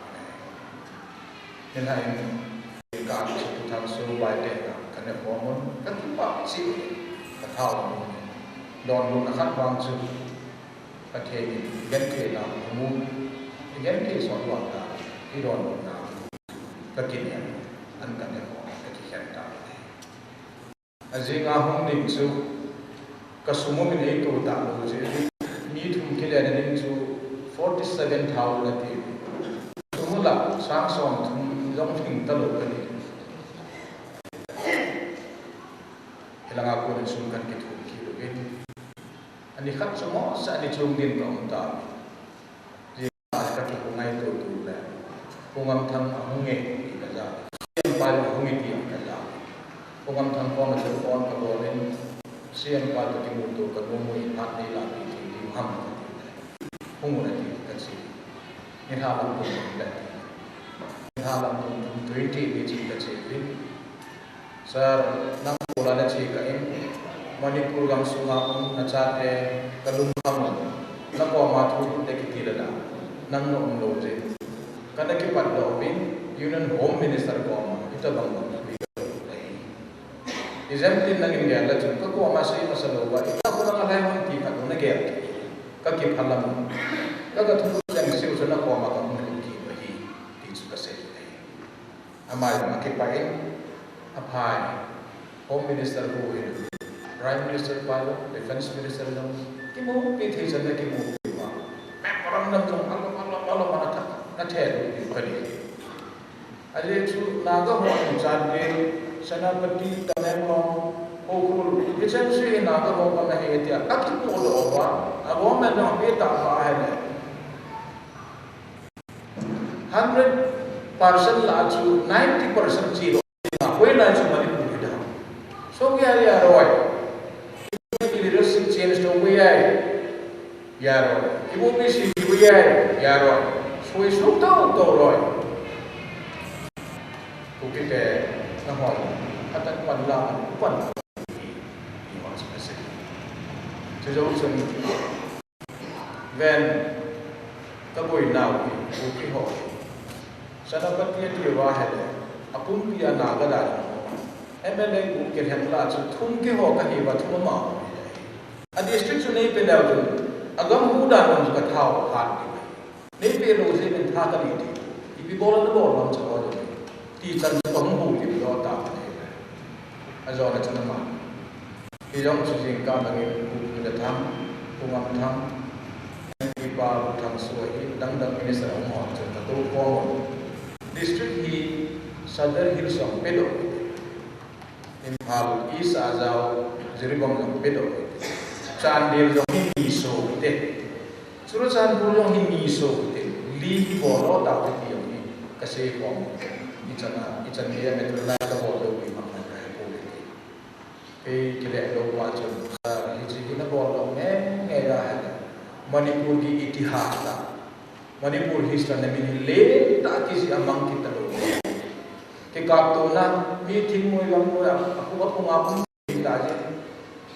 Nilhah in, ka chu Pu Thangso bai te na, kana khom un, kakipah cheh, kathao un. Donbutna khat vang chu, Pathen in gentheina amu, genthei sot vang ta, idonbutna, kakinem, an kana khom, kakikhen ta. Ajing a hung ding chu, ka sum um in eito talou jeh in, mi thum kile na ding chu forty seven thousand ati. Sum u lah sang somthum jong lhing talou kati. Hilanga konin sum kan kithum kit uvin. Ani khat chu mo sa ani chung din ka um ta. Ka kihou ngaito tu le, Pu Ngamthang ahung e ti kaja. C M pa ahung e ti kaja. Pu Ngamthang koma telephone kabol in, C M pa toh kimuto kanom u, phat nei lapi thei diu ham kati le. Hung un ati kachi. Nilhah lam kum le. Nilhah lam kum twenty ni chu kachi in. Sir, nang kola nache kah in, Manipur gamsunga um nachate kalungkham un, nakoma thu hung te kiti le na, nang na um lou jeh in. Kana kipat doh uvin, Union Home Minister koma, hitabang bang thu hi kalou ahi. Ijemtin nangin gel le chun, kakoma sei masa lou uva, ita kona nalhai hon ti khat nagel kit. Kakipah lam un. Ka, kathum leng seh u chu nakoma kahung lhung kit u ahi, ti chu kasei ahi. Ama jong akipah in, aphai, Home Minister hu hin, Prime Minister pa jong, Defence Minister jong, kimupi thei chan a kimupi uva. Memorandum jong alom, alom, alom, ana tha, ana thei lou diu kati. Ajeh chu Naga ho in Chandel, Senapati, Tamenglong, Ukhrul, hichan chu hi Naga ho gam ahi tia, akipohdoh uva, a government jong ape tah uva ahile. Hundred percent lah a chu ninety percent chilou. Koi lai chu Manipur hi dam. So ya ya roi. Leadership change to we ai. Ya roi. Ibu mi si we ai. Ya roi. So isu tau tau roi. Kukite na hoi. Atan pan la pan. Ni hoi sa se. Chu jong chun Ven, kaboinau hi, Kuki ho hi. Senapati ati uva ahile, apumpi a Naga dan ho. M L A bu kilhen lah a chu thum kiho kahi uva thum ama ho hi. A district chu neipe leu chun, agam hu dan ho chu kathao phat ding. Neipe lou jeh in tha kanei ding. Ipi bol a nabol lam chu ho ding. Ti chan chu kahung houlim doh ta ahi. Ajona chu nama. Hijong chu jingkah bangin Pu Ngamthang, Pu Ngamthang, M P pa Pu Thangso hi dang dang minister ahung hon chun katou khom un. District hi Sadar Hills jong pedoh hite. Imphal East a jao Jiribam jong pedoh hite. Chandel jong hi niso hite. Churachandpur jong hi niso hite. Li hi bol lou tau hite jong hi kasei khom. Ichan a, ichan geiya metrolai kabol lou pi mang mang kahe pou hite. Kei kileh lou pa chun, sir, hiche hi nabol lou nge nge ahile. Manipur ki itihas a, Manipur history a namin hi lentah kijih a mang kit talou. Kikaptona, mi thingmoi lamkoi a, akhut aphung a um ta jeh.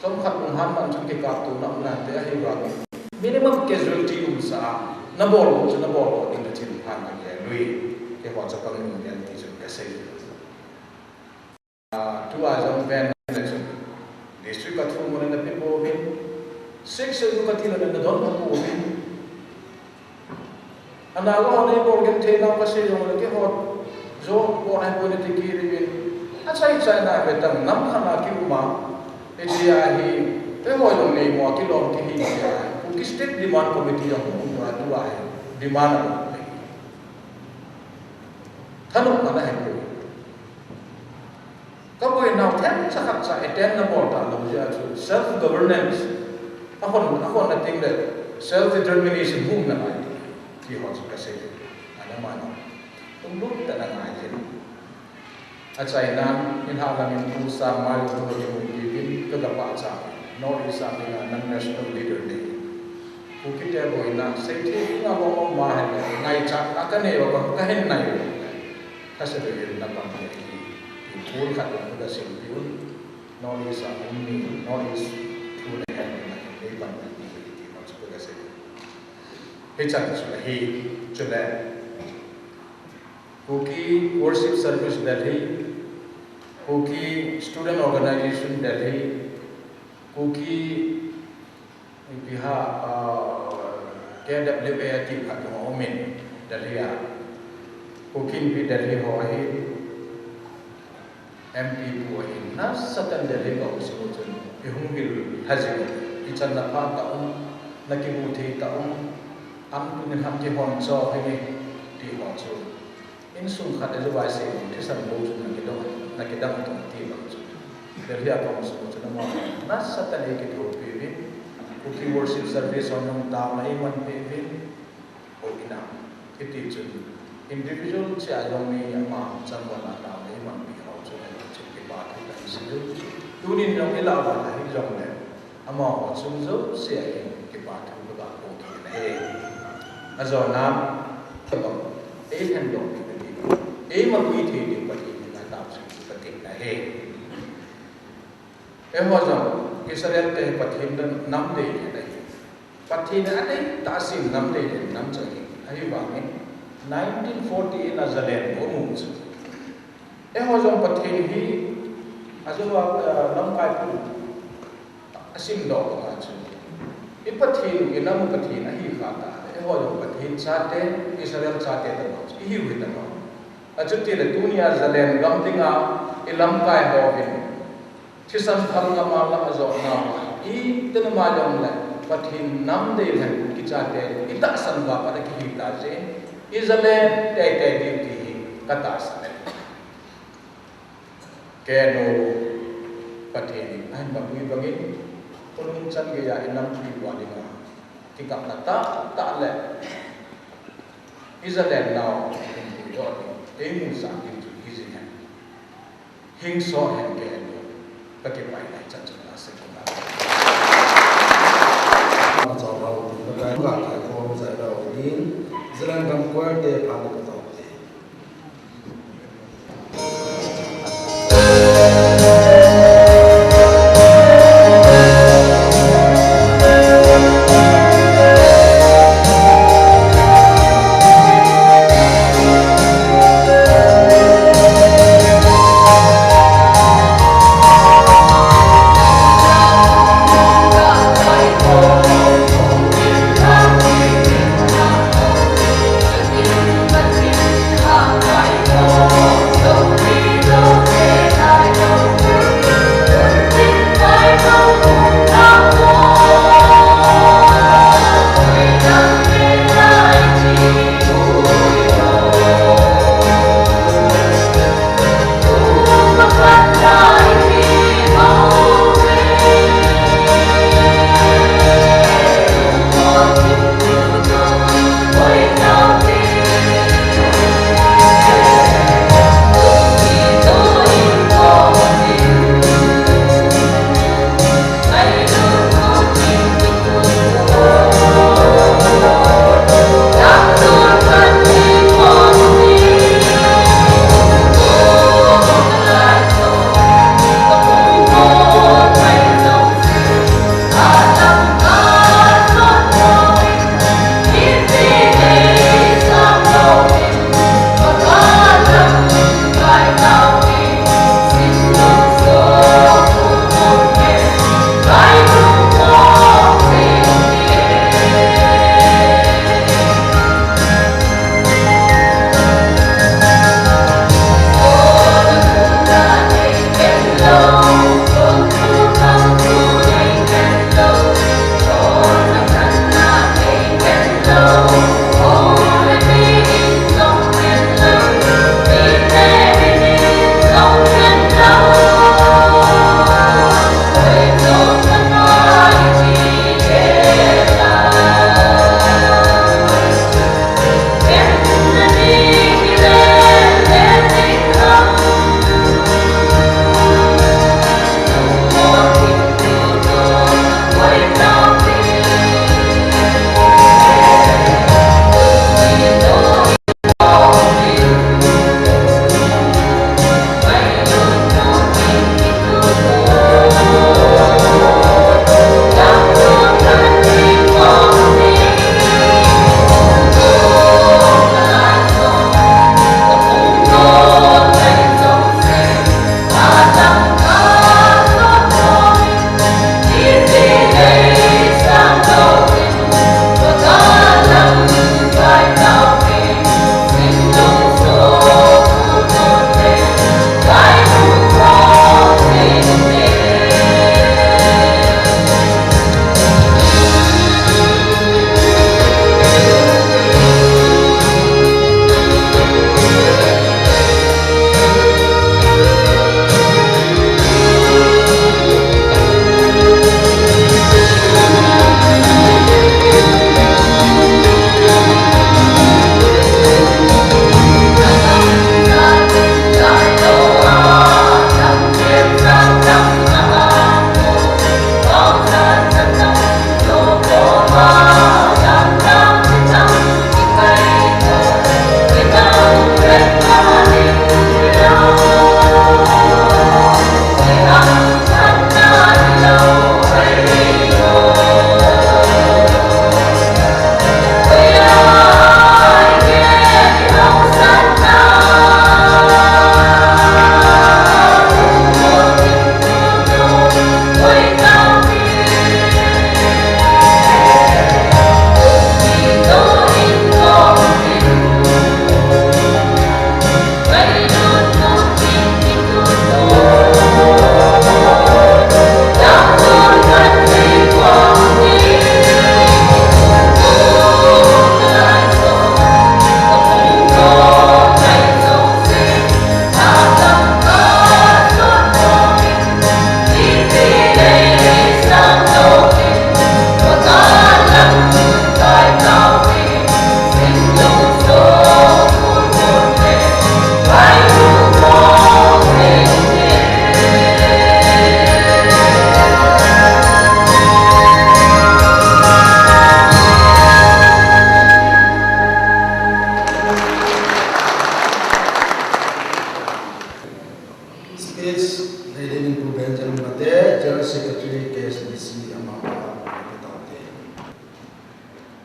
Chomkhat lunghan man chun kikaptona um nante ahi vangin. Minimum casualty umsa a, nabol lou chu nabol lou ding kachin phan kagel ui. Keiho chapang nung den ti chun kasei. Ah, tua jong ven le chun district kathum un nape pouvin, six schedule kati le nadon pouvin. Ana lo nei bol genthei nau kasei jong le keiho jo bol ahi poi nati kit uvin. Achai chai na ve tam nam khat na kium a. Hiche a hi, keiho jong neimo kilom kihi tia. Kuki State Demand Committee jong um a tua hi. Demand a. Thanop ana he poi. Kaboinau themcha khatcha attend nabol talou jeh a chu self governance, Ahon, ahon na ting le self determination hung na ngai ti ho chu ka sei. Ana mani. Tung lut ta na ngai jin. Achaina, in ha lamin tu sa mai tu ni mu ti vin ka ga pa cha. North East a dinga nang national leader nei. Kukite boina, seithei dinga bou um ma hen, ngaichat a ka nei uva ka hin nai u. Ka sei ding in na pan nei hi, ti pul khat in ka sim pi un, North East a um ni, North East thu nei hen, nei pan nei hi, ti ho chu ka sei. Hichan chu la hi, chule. Kuki Worship Service Delhi, Kuki Student Organization Delhi, Kuki Ipi ha, ah, K W A ti khat jong um in Delhi a. Kuki Inpi Delhi ho ahi, M P pu ahi, nasatah in Delhi ka um sung u chun, i hung vil lha jing u, i chan na pha ta um, na kibu thei ta um, am tu ni ham kihon cho hi ni, ti ho chu. Insung khat a chu vai sei, thisan bou chu na kidong, na kidang tung ti bang chu. Delhi a ka um sung chu na ma, nasatah in ei kithopi uvin, Kuki Worship Service hon jong taona ei manpi uvin, o ina, kiti chun, individual cheh a jong mi ama chang val a taona ei manpi ho chu, chu kipa thu ka sei u. Tunin jong i lah val a hi jong le, amaho chung jouse a hin kipa thu ka ga phong kit na ahi. Ajona, tabang, ei lhendoh ding na ding, ei mapui thei ding Pathen henga taosah chu ka tin na ahi. Eiho jong Israel te hi Pathen in nam dei lhen ahi. Pathen in adei tah a asem nam dei lhen nam chu ahi. Ahivangin nineteen forty-eight a Zalen bou mu chu. Eiho jong Pathen hi, ajou a, eh, lamkai pu asim doh banga chu, i Pathen u, i nam u Pathen ahi kha ta le, eiho jong Pathen chate, Israel chate tabang chu ihiu hi tabang. Achuti le tunia Zalen gam dinga i lamkai ho vin thisan phal ngam a la ajo nauva, iti na ma jong le Pathen nam dei lhen kichate i tahsan uva pat a kihi ta jeh in, i Zalen teitei diu ti hi ka tahsan e. Kei nu Pathen in ahin mapui bangin, khonung chan geiya i nampi uva dinga kigapna tahtah le i Zalen nau hung puidoh ding, ei mu sang ding chu hi jing hen. Hing so hen kei nu, ka kipaina chan chu na sei kit na. Ma chau hau, ka kai, ka kai khom jai lou ding, Zalen gam choir te pha ka tau te.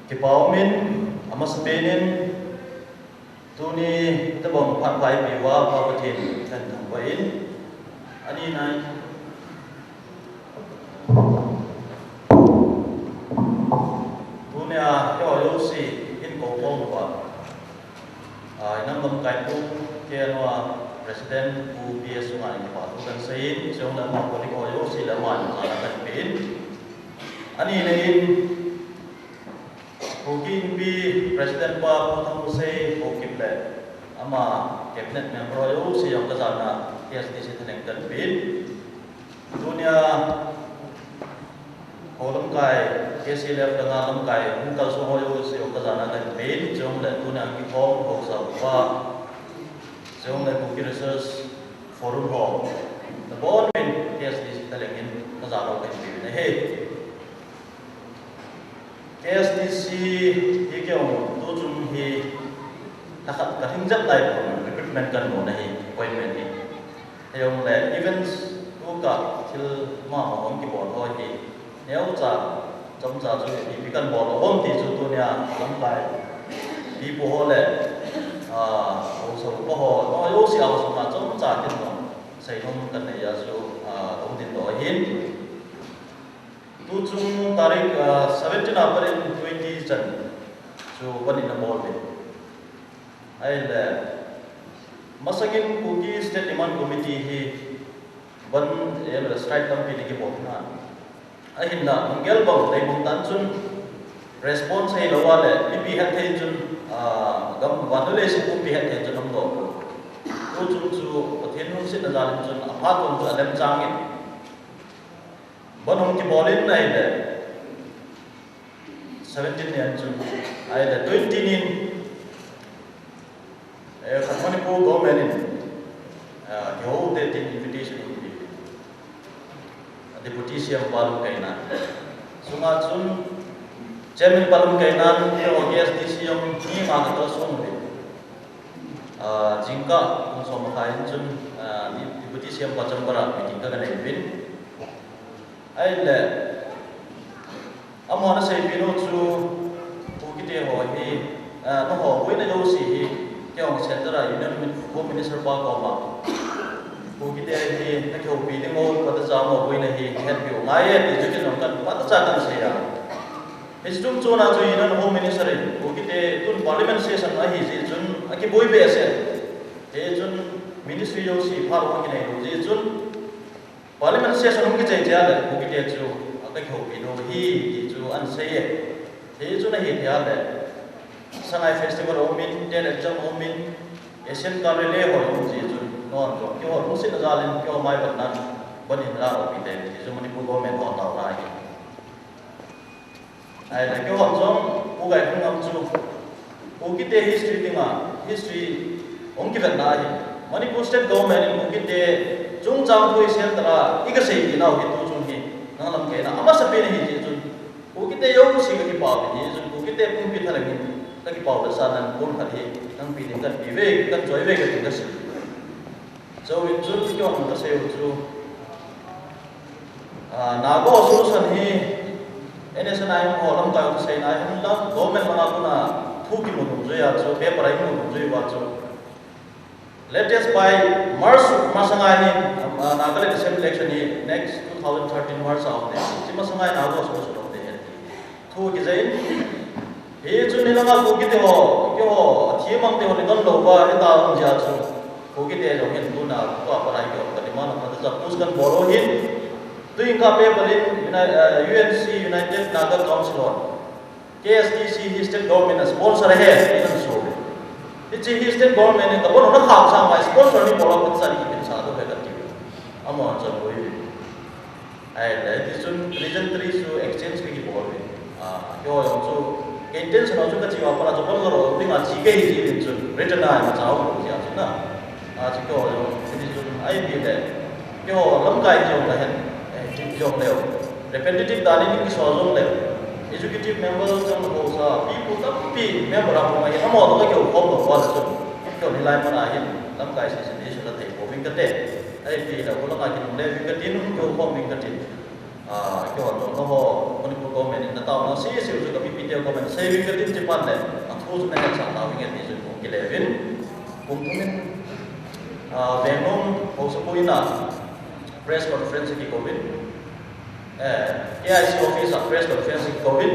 Kipa umin, amasapen in, tuni tabang phat pha eipeuva, Pa Pathen kahin thangvah in, ani nai. Tunia, keiho jouse, hin kou phong uva. Ah, inam lamkai pu, K N O a President Pu P S chunga kipa thu kahin seiyin, chule ama colleague ho jouse le ama jana kahin pen. Ani nai in, Kuki Inpi President pa Pu Thangusei, Pu Kip le ama cabinet member ho jouse jong kajana K S D C thalheng kahin pen. Tunia, ho lamkai, K C L F langa lamkai, hung kalsong ho jouse jong kajana kahin pen, chule tunia kikhom ho sa pa, chule Kuki Research Forum ho, nabonun K S D C thalheng in kajana kahin pen ahi. K S D C hi keiho tuchung hi lhakhat kalhing jep lai pon recruitment kahin mu ahi, appointment hi. Hijongle events tu ka thil mama hung kibol ho hi neocha, chomcha chu ipi kahin bol u ham ti chu tunia lamkai, ipi pu ho le, ah, ho sa pa ho, ho jouse a sunga chomcha kin ho seinom kahin nei a chu, ah, hung ding doh ahin. Tuchung tarik, ah, seventeen a pat in twenty chan chu ban in abol uvin. Ahile, masangin Kuki State Demand Committee hi ban, eh, strike tampi ana kibol na. Ahinla, hung gel bang, dei bang tan chun response hilou a le, mipi hetthei chun, ah, gam, vannoi leiset pumpi hetthei chun hung doh u. Tuchung chu Pathen lungsetna jal in chun, aphat vang chu alem chang in. Ban hung kibol in ahile, seventeen nin chun, ahile twenty nin, eh, khat Manipur government in, ah, kihou te tin invitation hung pe. Deputy C M pa Lumkeina. Sunga chun Chairman pa Lumkeina, keiho K S D C jong ni nga kato sung pe. Ah, jingkah pung som makhai in chun, ah, Deputy C M pa Chamber a meeting kaga nei uvin. Ahile, amahon asei pen u chu, Kukite ho hi, ah, nangho boina jouse hi, keiho Centre a Union Min-, Home Minister pa koma Kukite hi nakihoupi ding u, phatechan boina hi hetpi u ngai e, ti chu keiho kahin phatecha kahin sei a. Hiche chungchon a chu Union Home Minister in, Kukite tun Parliament session ahi jeh chun, akiboi behseh. Hichun Ministry jouse phalou akinei lou jeh chun, Parliament session hung kichai chai a le, Kukite chu, ah, kakihoupi diu ahi, ti chu ahin sei e. Hichu nahi thei a le, Sangai Festival aumin, TET exam aumin, Asian Cup relay ho aum jeh chun, nangho jong, keiho lungsetna jal in, keiho maivanna, ban in la opi te, ti chu Manipur government ho taona ahi. Ahile, keiho jong, Pu Gaikhangam chu, Kukite history dinga, history hung kivetna ahi. Manipur State Government in Kukite chungchang thu isei tala, iga sei ti nau hi tuchung hi, nang lamkai na, amasapen ahi jeh chun, Kukite jouse kakipah uvin hichun, Kukite pumpi thalheng in, kakipah u le sa nan pon khat hi, nang pe ding kahin pe uve, kahin choi uve kati kasei. Chuin chun keiho kasei u chu, ah, Naga ho solution hi N S N I M ho lamkai u kaseina ahinla, government langa kona thu kimu dungjuia chu, paper a imu dungjuiya chu, latest by March masanga hi, ah, Nagaland Assembly election hi next two thousand thirteen March a um ding. Hiche masanga hi Naga ho solution um ding ahi. Thu kijai in, hichun hilanga Kukite ho, keiho, athi mang te ho ni don lou va, hita um jeh a chu, Kukite jong hin tuna, tua pat a keiho, ka demand phatecha push kahin bol u ahin, tuin ka paper in, Uni-, eh, U N C, United Naga Council hon, K S D C hi state government a sponsor ahi, ti ahin sei uve. Hiche hi state government in kabon u nakham sang uva sponsor ni bol a phatecha ni kipehsa diu ahi kati uve. Amaho chun boi uve. Ahile, tichun Legendary chu exchange kakibol uve. Ah, keiho jong chu, ka intention ho chu kache uva pat a chu bol lou dinga che kahi jeh in chun, written a imacha umlou jeh a chun na. Ah, chu keiho jong, tichun, ipi le, keiho lamkai jong kahen, eh, ti jong leu. Representative dan in kisol jong leu. Executive member jong ho sa, people tampi member a hung ahi, amaho toh kakihoukhom lou uva le chun, keiho hilai mun a hin, lamkai session hi sula thei pouving kate. Ipi le, khulanga kinungle uving katin, kihoukhom uving katin. Ah, kihon lona ho, Manipur government in nataona sese u chu ka mipi te comment sei uvin katin, chuphat le athu chu nahet sah tauvin nge ti chu kong kile uvin. Kum thum in, ah, Vengnom Haosapu in a press conference kikouvin. Eh, K I C office a press conference kikouvin.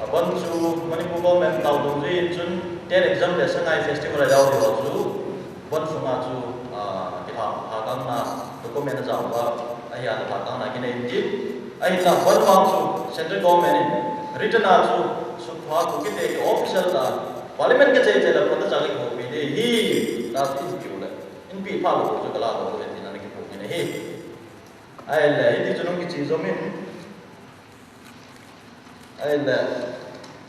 Abon chu Manipur government tao dungjui in chun TET exam le Sangai festival a jao diu chu, abon sunga chu, ah, kiha, ha kang na document a jao uva, ahi a ha kang na kinei in tin. Ahi la abon vang chu central government in written a chu sukha Kuki te ki official ta parliament kichai chai la pota jang ki hopi de hi ta tin piu le. In pi pha lo chu kala lo le tin ana kipu ni hi. Ahile, hiti chun hung kiche jom in. Ahile,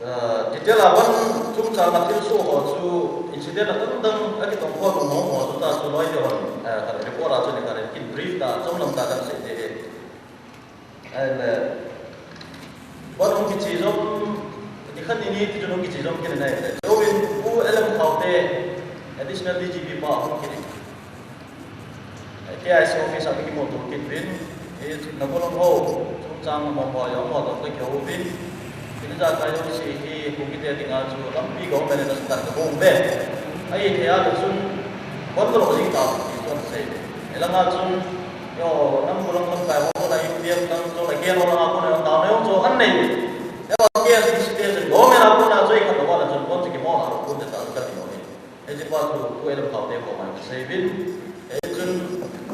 ah, detail a ban chungchang a thilsoh ho chu incident a dang dang a kitong khom ho ho chu ta chu loi te hon, eh, ka report a chu ni ka kin brief ta, chomlam ta kan sei te he. Ahile, ban hung kiche jom, ni khat ni ni ti chun hung kiche jom kin nai le. Jovin Pu L M Khaute, Additional D G P pa hung kile. K I C office a kimoto kit uvin, i na golom ho, chungchang mong ho, jong ho, to kihou uvin. Kini ja ka jouse hi, Kuki te dinga chu, lampi government in a sukha ka bom ve. Ahithei a le chun, kon ko lo jing ta, ti chun sei. Elanga chun, yo, nam ko lam kam kai ho, na U P F lang, to la ke ho, langa ko na ta na jong chu, an nei. Eva K S D C te chun, government a ko na chu, i khat lo wa la chun, kon chu kimo la, kon chu ta, ka ti mo ni. Hiche pa chu Pu L M Khaute koma kasei uvin. Hichun,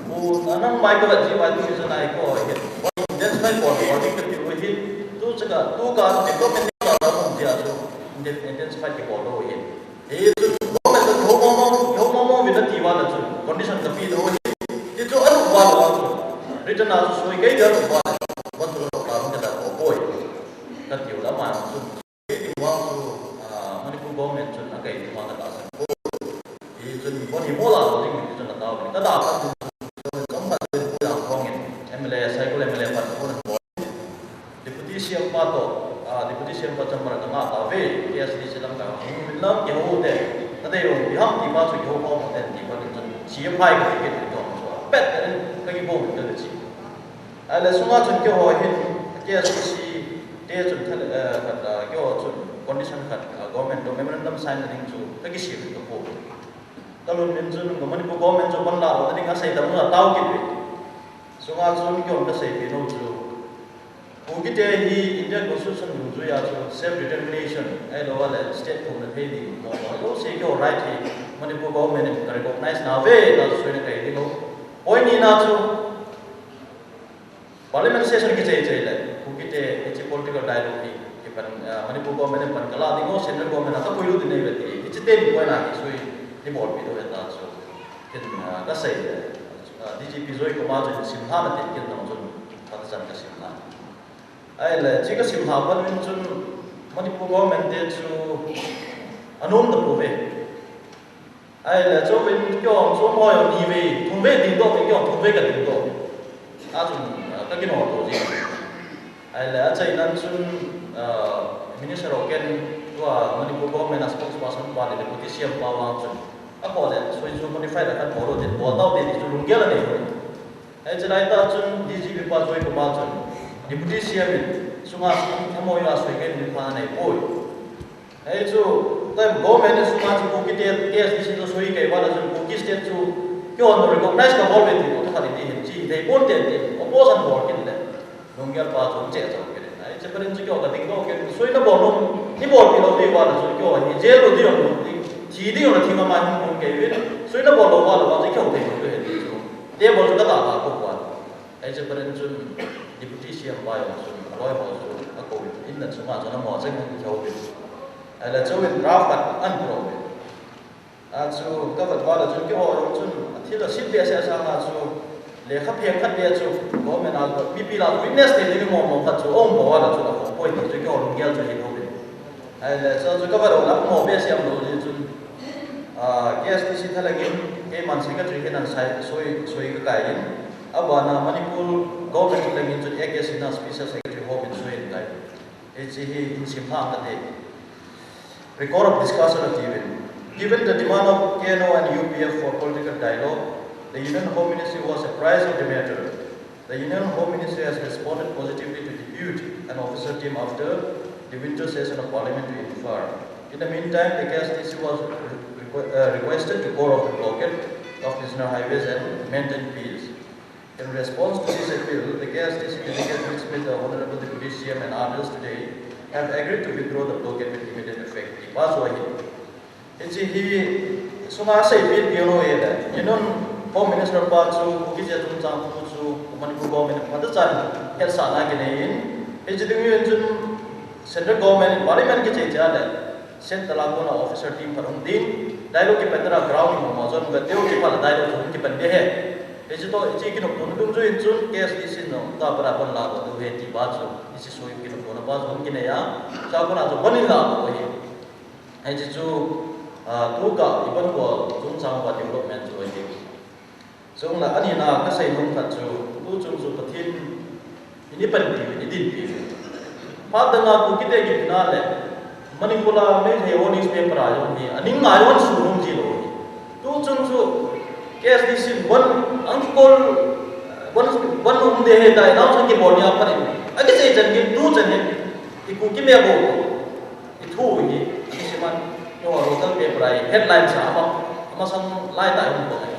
Pu, nang mai ko la ji mai tu mi chun ai ko hi. Intensive call, call ding kati u hi. Tu chaka, tu ka, development ka la hung dia chu. Inten-, intensive ki call u hi. Hichun, government chu ho mo mo, ho mo mo vin ati uva la chu. Condition kape u hi. Ti chu anu uva la chu. Written a chu soi kei dia uva la. Wa chu lo ka hung ka da ko poi. Kati u la ma chu. Kei ti vang chu, ah, Manipur government chun akai ti vang katahsan poi. Hichun boni mola lo ding ti chun atao ni. Kada ka tu chun kam ka tu ya khong in. M L A, Saikul M L A pan ko na ko. Deputy C M pa to, ah, Deputy C M pa chamber ka nga ta ve, K S D C lam ka hung min lam kihou te. Ka dei lo, biham ti pa chu kihou pa mo te ti pa chun. C M pai ka ti ke ti to. Pet ka rin ka kibom ka ti. Ahile sunga chun keiho hin K S D C te chun thal, eh, khat, ah, keiho chun condition khat, ah, government to memorandum sign ding chu ka kisem in ka po. Ka lungmin chun ka Manipur government chu pan la lo ding a sei tam la tao kit ve. Sunga chun keiho ka seipi nom chu, Kuki te hi Indian Constitution dungjui a chu self determination, ahilou le state thumna thei ding mo mo lo se keiho right hi Manipur government in ka recognize na ve ta chu soina kai ding lo. Point ni na chu, Parliament session kichai chai le, Kuki te, hiche political dialogue hi, kipan, ah, Manipur government in pan kala ding ho, central government a kapui lut ding nei ve ti, hiche te ni point a hi sui, ni bolpi diu ve ta chu. Kin, ah, kasei le, ah, D G P Joy Kumar chun simlha na tin kin nang chun, phat chan kasimlha. Ahile, hiche kasimlha pan min chun, Manipur government te chu, anom ta pouve. Ahile, chuvin keiho, chom ho jong ni vei, thum vei ding doh, keiho thum vei ka ding doh. Achun, ah, ka kino to ji. Ahile, achaina chun, ah, Minister Oken, tua Manipur government a spokesperson pa le Deputy C M pa vang chun. Akho le, sui chu modify la kan bol lo tin, bol tau te ti chu lunggel anei. Hiche lai tah chun D G P pa Joy Kumar chun Deputy C M in sunga M O U a soi kei ding pha nei poi. Hichu, time government in sunga chu Kuki te K S D C chu soi kei uva la chun Kuki state chu keiho recognize ka bol ve ti, to khat ti hin chi thei pon te ti, opposition bol kit le. Lunggel pa chu che chau kit. Hiche phat in chu keiho ka ding doh kit, soi na bol nom, ni bolpi lou ti uva la chun keiho hi jail lo ding jong lo ding, thi ding jong lo thi mama hin pon kei uvin, soi na bol lou uva la vang chu keiho thei lou ding ahi ti chu. Table chu ka tah tah ko uva. Hiche phat in chun Deputy C M pa jong chun, aloi ho chu akou in, in na chunga chun amaho cheng in kihou in. Ahile chun draft khat ahin pui uvin. Achu ka vet uva le chun keiho jong chun, athil asit behseh sanga chu, lekha phen khat beh chu, government a mipi lah a witness thei ding mo mo khat chu, aum uva le chun, aum poi ti chu keiho lunggel chu ahi lou in. Ahile, chu, chu ka vet uva le, mo behseh aum lou jeh chun, ah, K S D C thalheng in, keiman secretary hin ana sai, soi, soi ka kai in, abana Manipur government thalheng in chun A K Sinha special secretary hom in soi in kai. Hiche hi in simlha kate. Record of discussion ati uvin. Given the demand of K N O and U P F for political dialogue, the Union Home Ministry was apprised of the matter. The Union Home Ministry has responded positively to depute an officer team after the winter session of Parliament to Imphal. In the meantime, the K S D C was re- requ- uh, requested to call off the blockade of national highways and maintain peace. In response to this appeal, the K S D C delegate, which met the Honorable Deputy C M and others today, have agreed to withdraw the blockade with immediate effect. Ti pa chu ahi. Hiche hi sunga seipeh ding lou ahile, Union Home Minister pa chu Kuki te chungchang thu chu Manipur government in phatechan hetsahna kinei in, hiche ding in chun Central Government in Parliament kichai chai le, Central a kona officer team phat hung ding, dialogue kipan ding a ground in hung ma jon ga teu kipan dialogue hung kipan ding ahi. Hiche toh, hiche kinoptona dungjuiyin chun K S D C in jong tua pat a pan ladoh diu ahi ti pa chu, hiche soi kinoptona pa chu hung kinei a, chua kona chu ban in ladoh ahi. Hiche chu, ah, tu ka iban ko chungchang uva development chu ahi. Chule anina kasei nom khat chu, tuchung chu Pathen in ipanpi uvin, idinpi uvin. Phat dang a Kukite kiphinna le Manipur a Meitei ho newspaper a jong hi aning ngai hon su nom ji lou hi. Tuchung chu K S D C in ban, ang kikol, ban, ban um ding ahi tia announcement kibol ni a pat in, akichai chan gei tuchan hin i Kuki map bou ithu hi, isi man, eiho local paper a headline sa ama, amasang lai tah a hung bol ahi.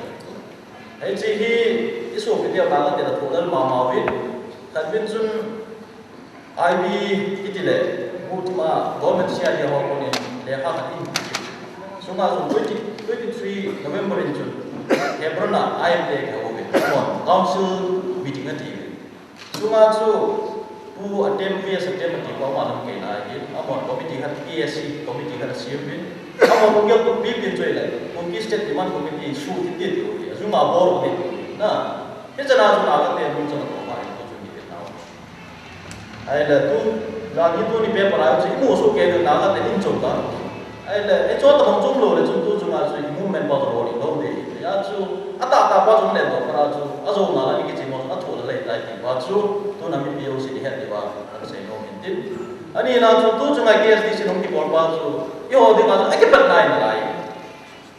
Hiche hi isopi teu nagate in athoh lel mama uvin. Khat vin chun I B kiti le, Mutima government C I D ho konin lekha khat in, sunga chun twenty, twenty-three November in chun Hebron a I M te kihou uvin, amahon council meeting ati uvin. Chunga chu Pu Atem, V S Atem ati pa, ama lamkaina ahin, amahon committee khat, P S C committee khat asem uvin, amahon lunggel pumpi pen chu ahile Kuki State Demand Committee su kiti ati uve, achunga bol uvin ati uve. Na, hichana chu nagate mun chang atoh pha in, tu chu kipe nau. Ahile tu, jan hi tuni paper a chu imu soh kei diu, nagate in chom ta. Ahile, hiche tobang chom lou le chun tuchunga chu i movement pa chu lolhing lou ding ahi. Hijeh chun, atahtah pa chu hung len doh pat a chu, ajou nalai kichai mo chu, athoh lel ahitai ti pa chu, tuna mipi jousen ihet diuva kasei nom in tin. Anina chu tuchunga K S D C in hung kibol pa chu, eiho dinga chu akipat nai nalai.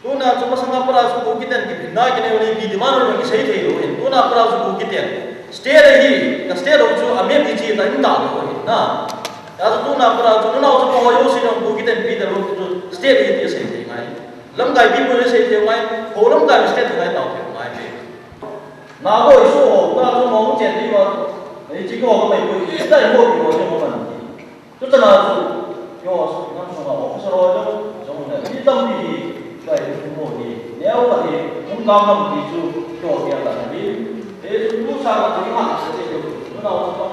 Tuna chu masanga pat a chu Kukiten kiphinna kinei u le ipi demand u le kisei thei lou ahin. Tuna pat a chu Kukiten state ahi, ka state u chu a map hi chi ta in ta lou ahi na. Hijeh chun tuna pat a chu nunao chapa ho jousen jong Kukiten pe talou chu state ahi ti asei thei ngai. Lamkai people in asei thei ngai, ho lamkai state ngai tao thei ngai te. Naga isoh ho, ta chu mong chen diuva, hiche ho ka mai pui, ta ho ti ho chu ho man ti. Tuchana chu, keiho, nam sunga officer ho jong, jong le, mi tampi hi, tua hi, hung mo hi, neo khat hi, hung kam ham ti chu, keiho gel dan ahi. Hichu, tu sanga chu, ima, che chu, nunao chu,